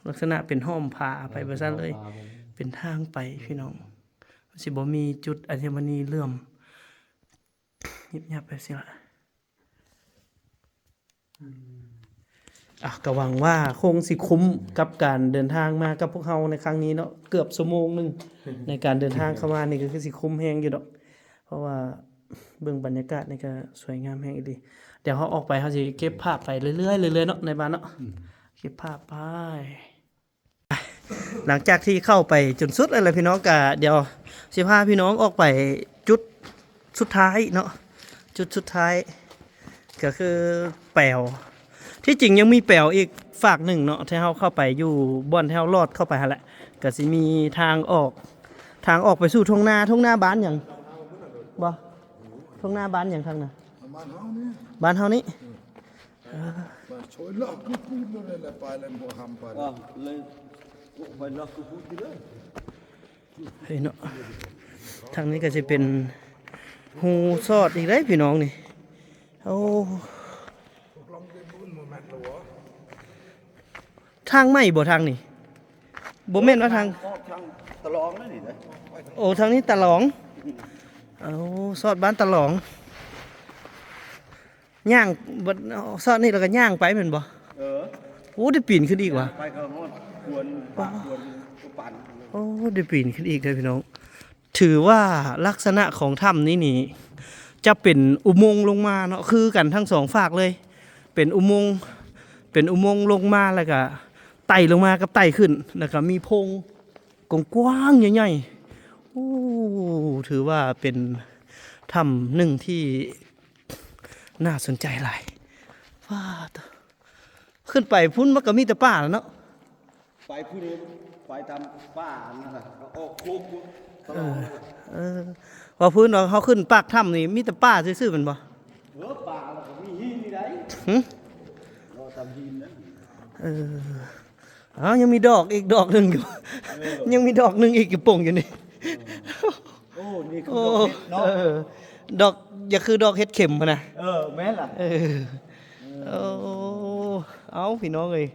ລັກສະນະເປັນຮ່ອມຜາໄປ ເອີ ວ່າຊັ້ນເລີຍ ເປັນຮ່ອມຜາໄປເລີຍ ເປັນທາງໄປ ອືມ ພີ່ນ້ອງ ມັນຊິບໍ່ມີຈຸດອັນຍະມະນີເຫຼື້ອມ ຍິບຍັບໄປຊີ້ລະ ອືມ ອ່ະ ກໍຫວັງວ່າຄົງຊິຄຸ້ມກັບການເດີນທາງມາກັບພວກເຮົາໃນຄັ້ງນີ້ເນາະ ເກືອບຊົ່ວໂມງໜຶ່ງ ໃນການເດີນທາງເຂົ້າມານີ້ ກໍຄືຊິຄຸ້ມແຮງຢູ່ດອກ ເພາະວ່າເບິ່ງບັນຍາກາດນີ້ກໍສວຍງາມແຮງອີ່ຫຼີ ດຽວເຮົາອອກໄປ ເຮົາຊິເກັບພາບໄປເລື້ອຍໆ ເລື້ອຍໆເນາະ ໃນບ້ານເນາະ ອືມ ເກັບພາບໄປ. ຫຼັງຈາກທີ່ເຂົ້າໄປຈົນສຸດແລ້ວແຫຼະພີ່ນ້ອງ ກະດຽວຊິພາພີ່ນ້ອງອອກໄປຈຸດສຸດທ້າຍເນາະ ຈຸດສຸດທ້າຍກະຄືແປວ ທີ່ຈິງຍັງມີແປວອີກຟາກໜຶ່ງເນາະ ທີ່ເຮົາເຂົ້າໄປຢູ່ບ່ອນທີ່ເຮົາລອດເຂົ້າໄປຫັ້ນແຫຼະ ກະຊິມີທາງອອກ ທາງອອກໄປສູ່ທົ່ງນາ ທົ່ງນາບ້ານຫຍັງ? ບໍ່ ທົ່ງນາບ້ານຫຍັງທາງນະ? ບ້ານເຮົານີ້ ບ້ານເຮົານີ້ ເອີ ເອີ ມາຊ່ອຍລອກກູດໆເລີຍແຫຼະ ໄປແລ້ວບໍ່ຫ້າມໄປ ເອີ ເລີຍໄປລອກກູດໆເລີຍ ເອີເນາະ ທາງນີ້ກໍຊິເປັນຮູສອດອີກເດ້ພີ່ນ້ອງນີ້ ໂອ້ ທາງໃໝ່ບໍ່ທາງນີ້? ບໍ່ແມ່ນວ່າທາງ ທາງອອກທາງຕະຫຼອງເລີຍນີ້ເດ້ ໂອ້ ທາງນີ້ຕະຫຼອງ ເອົາ ສອດບ້ານຕະຫຼອງ ຍ່າງ ສອດນີ້ແລ້ວກໍຍ່າງໄປແມ່ນບໍ່? ເອີ ໂອ້ ໄດ້ປີນຂຶ້ນອີກຫວາ? ໄປກໍຮອດຄວນ ປາກຄວນ ປານ ໂອ້ ໄດ້ປີນຂຶ້ນອີກເດີ້ພີ່ນ້ອງ ຖືວ່າລັກສະນະຂອງຖ້ຳນີ້ນີ້ ຈະເປັນອຸໂມງລົງມາເນາະ ຄືກັນທັງສອງຟາກເລີຍ ເປັນອຸໂມງ ເປັນອຸໂມງລົງມາ ແລ້ວກະໄຕ່ລົງມາກັບໄຕ່ຂຶ້ນ ແລ້ວກະມີໂພງກວ້າງໆໃຫຍ່ໆ ໂອ້ ຖືວ່າເປັນຖ້ຳໜຶ່ງທີ່ໜ້າສົນໃຈຫຼາຍ ວ້າ ໂຕ ຂຶ້ນໄປພຸ້ນມັນກໍມີແຕ່ປ່າແຫຼະເນາະ. ໄປພຸ້ນ ໄປຕາມປ່ານັ້ນນະ ກໍອອກໂຄ້ງພຸ້ນຕະຫຼອດ. ເອີ ເອີ ວ່າພື້ນວ່າເຮົາຂຶ້ນປາກຖ້ຳນີ້ມີແຕ່ປ່າຊື່ໆແມ່ນບໍ່? ເອີ ປ່າແລ້ວກໍມີຫີນນີ້ໃດ. ຫຶ? ເລາະຕາມຫີນນະ. ເອີ ອ້າວ ຍັງມີດອກອີກດອກໜຶ່ງຢູ່. ເອີ ຍັງມີດອກໜຶ່ງອີກຢູ່ປົງຢູ່ນີ້. ເອີ ໂອ້ ນີ້ຄື ໂອ້ ດອກເຫັດເນາະ. ເອີ ດອກ ຢ່າຄືດອກເຫັດເຂັມຫັ້ນນະ. ເອີ ແມ່ນລະ. ເອີ ເອີ ໂອ້ ເອົາ ພີ່ນ້ອງເອີຍ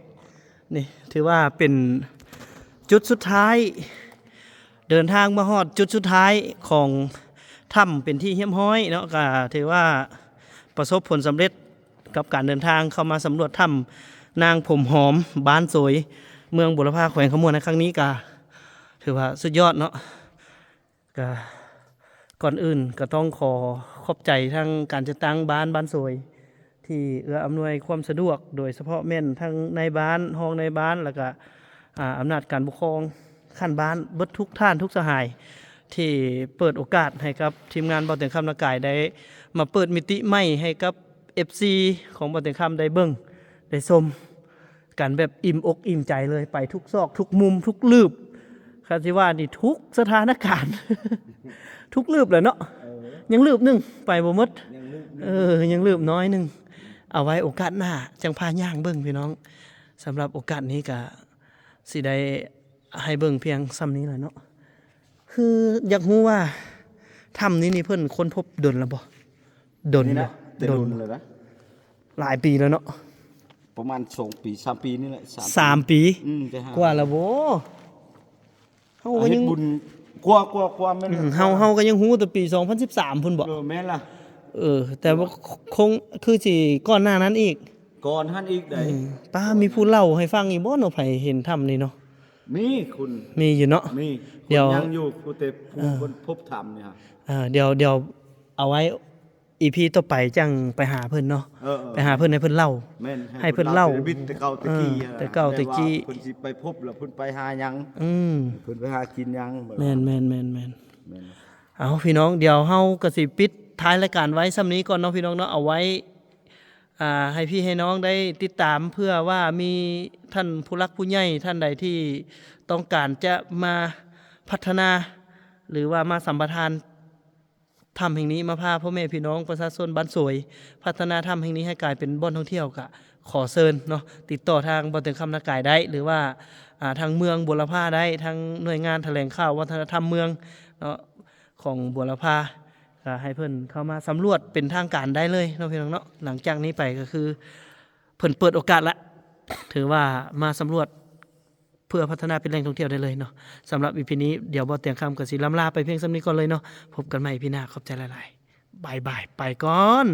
ນີ້ຖືວ່າເປັນຈຸດສຸດທ້າຍ ເດີນທາງມາຮອດຈຸດສຸດທ້າຍຂອງຖ້ຳເປັນທີ່ຮຽບຮ້ອຍເນາະ. ກໍຖືວ່າປະສົບຜົນສຳເລັດກັບການເດີນທາງເຂົ້າມາສຳຫຼວດຖ້ຳນາງຜົມຫອມ ບ້ານໂສຍ ເມືອງບົວລະພາ ແຂວງຄຳມ່ວນໃນຄັ້ງນີ້ ກໍຖືວ່າສຸດຍອດເນາະ. ກະ ກ່ອນອື່ນກໍຕ້ອງຂໍຂອບໃຈທາງການຈັດຕັ້ງບ້ານ ບ້ານໂສຍ ທີ່ເອື້ອອຳນວຍຄວາມສະດວກ ໂດຍສະເພາະແມ່ນທັງນາຍບ້ານ, ຮອງນາຍບ້ານ ແລ້ວກະ ອາ ອຳນາດການປົກຄອງຂັ້ນບ້ານ ເບິດທຸກທ່ານທຸກສະຫາຍ ທີ່ເປີດໂອກາດໃຫ້ກັບທີມງານບ່າວແຕງຄຳນາກາຍ ໄດ້ມາເປີດມິຕິໃໝ່ໃຫ້ກັບເອັຟຊີຂອງບ່າວແຕງຄຳໄດ້ເບິ່ງໄດ້ຊົມ ກັນແບບອີ່ມອົກອີ່ມໃຈເລີຍ ໄປທຸກຊອກທຸກມຸມທຸກລືບ. ຄັນຊິວ່ານີ້ທຸກສະຖານະການ ທຸກລືບແຫຼະເນາະ. ເອີ ຍັງລືບໜຶ່ງໄປບໍ່ໝົດ. ຍັງລືບໜຶ່ງ ເອີ ຍັງລືບນ້ອຍໜຶ່ງ. ເອົາໄວ້ໂອກາດໜ້າຈັ່ງພາຍ່າງເບິ່ງພີ່ນ້ອງ. ສຳລັບໂອກາດນີ້ກະຊິໄດ້ໃຫ້ເບິ່ງພຽງສ່ຳນີ້ແຫຼະເນາະ. ຄືຢາກຮູ້ວ່າຖ້ຳນີ້ນີ້ເພິ່ນຄົ້ນພົບດົນລະບໍ່? ດົນ ນີ້ນະ ບໍ່? ແຕ່ດົນ ດົນແລ້ວນະ ຫຼາຍປີແລ້ວເນາະ. ປະມານສອງປີ ສາມປີນີ້ແຫຼະ. ສາມ ສາມປີ ອືມ ແຕ່ຫາ ກວ່າລະບໍ່? ເຮົາກໍຍັງ ເຮັດບຸນ ກວ່າ ກວ່າ ກວ່າແມ່ນ ອືມ ເຮົາ ເຮົາກໍຍັງຮູ້ແຕ່ປີສອງພັນສິບສາມພຸ້ນບໍ່? ເອີ ແມ່ນລະ. ເອີ ແຕ່ວ່າຄົງຄືຊິກ່ອນໜ້ານັ້ນອີກ. ກ່ອນຫັ້ນອີກໃດ. ອືມ ປ້າ ມີຜູ້ເລົ່າໃຫ້ຟັງອີກບໍ່ເນາະ? ໃຜເຫັນຖ້ຳນີ້ເນາະ? ມີຄຸນ ມີຢູ່ເນາະ. ມີ ດຽວ ຍັງຢູ່ ຜູ້ແຕ່ຜູ້ ເອີ ຄົ້ນພົບຖ້ຳນີ້. ເອີ ດຽວ ດຽວເອົາໄວ້ ອີພີຕໍ່ໄປຈັ່ງໄປຫາເພິ່ນເນາະ. ເອີ ເອີ ໄປຫາເພິ່ນໃຫ້ເພິ່ນເລົ່າ. ແມ່ນ ໃຫ້ ໃຫ້ເພິ່ນເລົ່າ ເພິ່ນເລົ່າ ແຕ່ເກົ່າແຕ່ກີ້ ເອີ ຫັ້ນນະ ແຕ່ເກົ່າແຕ່ກີ້ ແບບວ່າເພິ່ນຊິໄປພົບແລ້ວເພິ່ນໄປຫາຫຍັງ. ອືມ ເພິ່ນໄປຫາກິນຫຍັງ. ແມ່ນ ແມ່ນ ແມ່ນ ແມ່ນ ແມ່ນ. ເອົາ ພີ່ນ້ອງ ດຽວເຮົາກໍຊິປິດທ້າຍລາຍການໄວ້ສ່ຳນີ້ກ່ອນເນາະ ພີ່ນ້ອງເນາະ. ເອົາໄວ້ ອ່າ ໃຫ້ພີ່ໃຫ້ນ້ອງໄດ້ຕິດຕາມ ເພື່ອວ່າມີທ່ານຜູ້ຫຼັກຜູ້ໃຫຍ່ທ່ານໃດທີ່ຕ້ອງການຈະມາພັດທະນາ ຫຼືວ່າມາສຳປະທານ ຖ້ຳແຫ່ງນີ້ ມາພາພໍ່ແມ່ພີ່ນ້ອງປະຊາຊົນບ້ານໂສຍ ພັດທະນາຖ້ຳແຫ່ງນີ້ໃຫ້ກາຍເປັນບ່ອນທ່ອງທ່ຽວ ກະຂໍເຊີນເນາະ ຕິດຕໍ່ທາງບ່າວແຕງຄຳນາກາຍໄດ້ ຫຼືວ່າ ອ່າ ທາງເມືອງບົວລະພາໄດ້ ທາງໜ່ວຍງານຖະແຫຼງຂ່າວວັດທະນະທຳເມືອງເນາະ ຂອງບົວລະພາ ກະໃຫ້ເພິ່ນເຂົ້າມາສຳຫຼວດເປັນທາງການໄດ້ເລີຍເນາະ ພີ່ນ້ອງເນາະ. ຫຼັງຈາກນີ້ໄປກໍຄືເພິ່ນເປີດໂອກາດລະ ຖືວ່າມາສຳຫຼວດ ເພື່ອພັດທະນາເປັນແຫຼ່ງທ່ອງທ່ຽວໄດ້ເລີຍເນາະ. ສຳລັບອີພີນີ້ ດຽວບ່າວແຕງຄຳກໍຊິລ່ຳລາໄປພຽງສ່ຳນີ້ກ່ອນເລີຍເນາະ. ພົບກັນໃໝ່ອີພີໜ້າ. ຂອບໃຈຫຼາຍໆ. ບາຍບາຍ. ໄປກ່ອນ.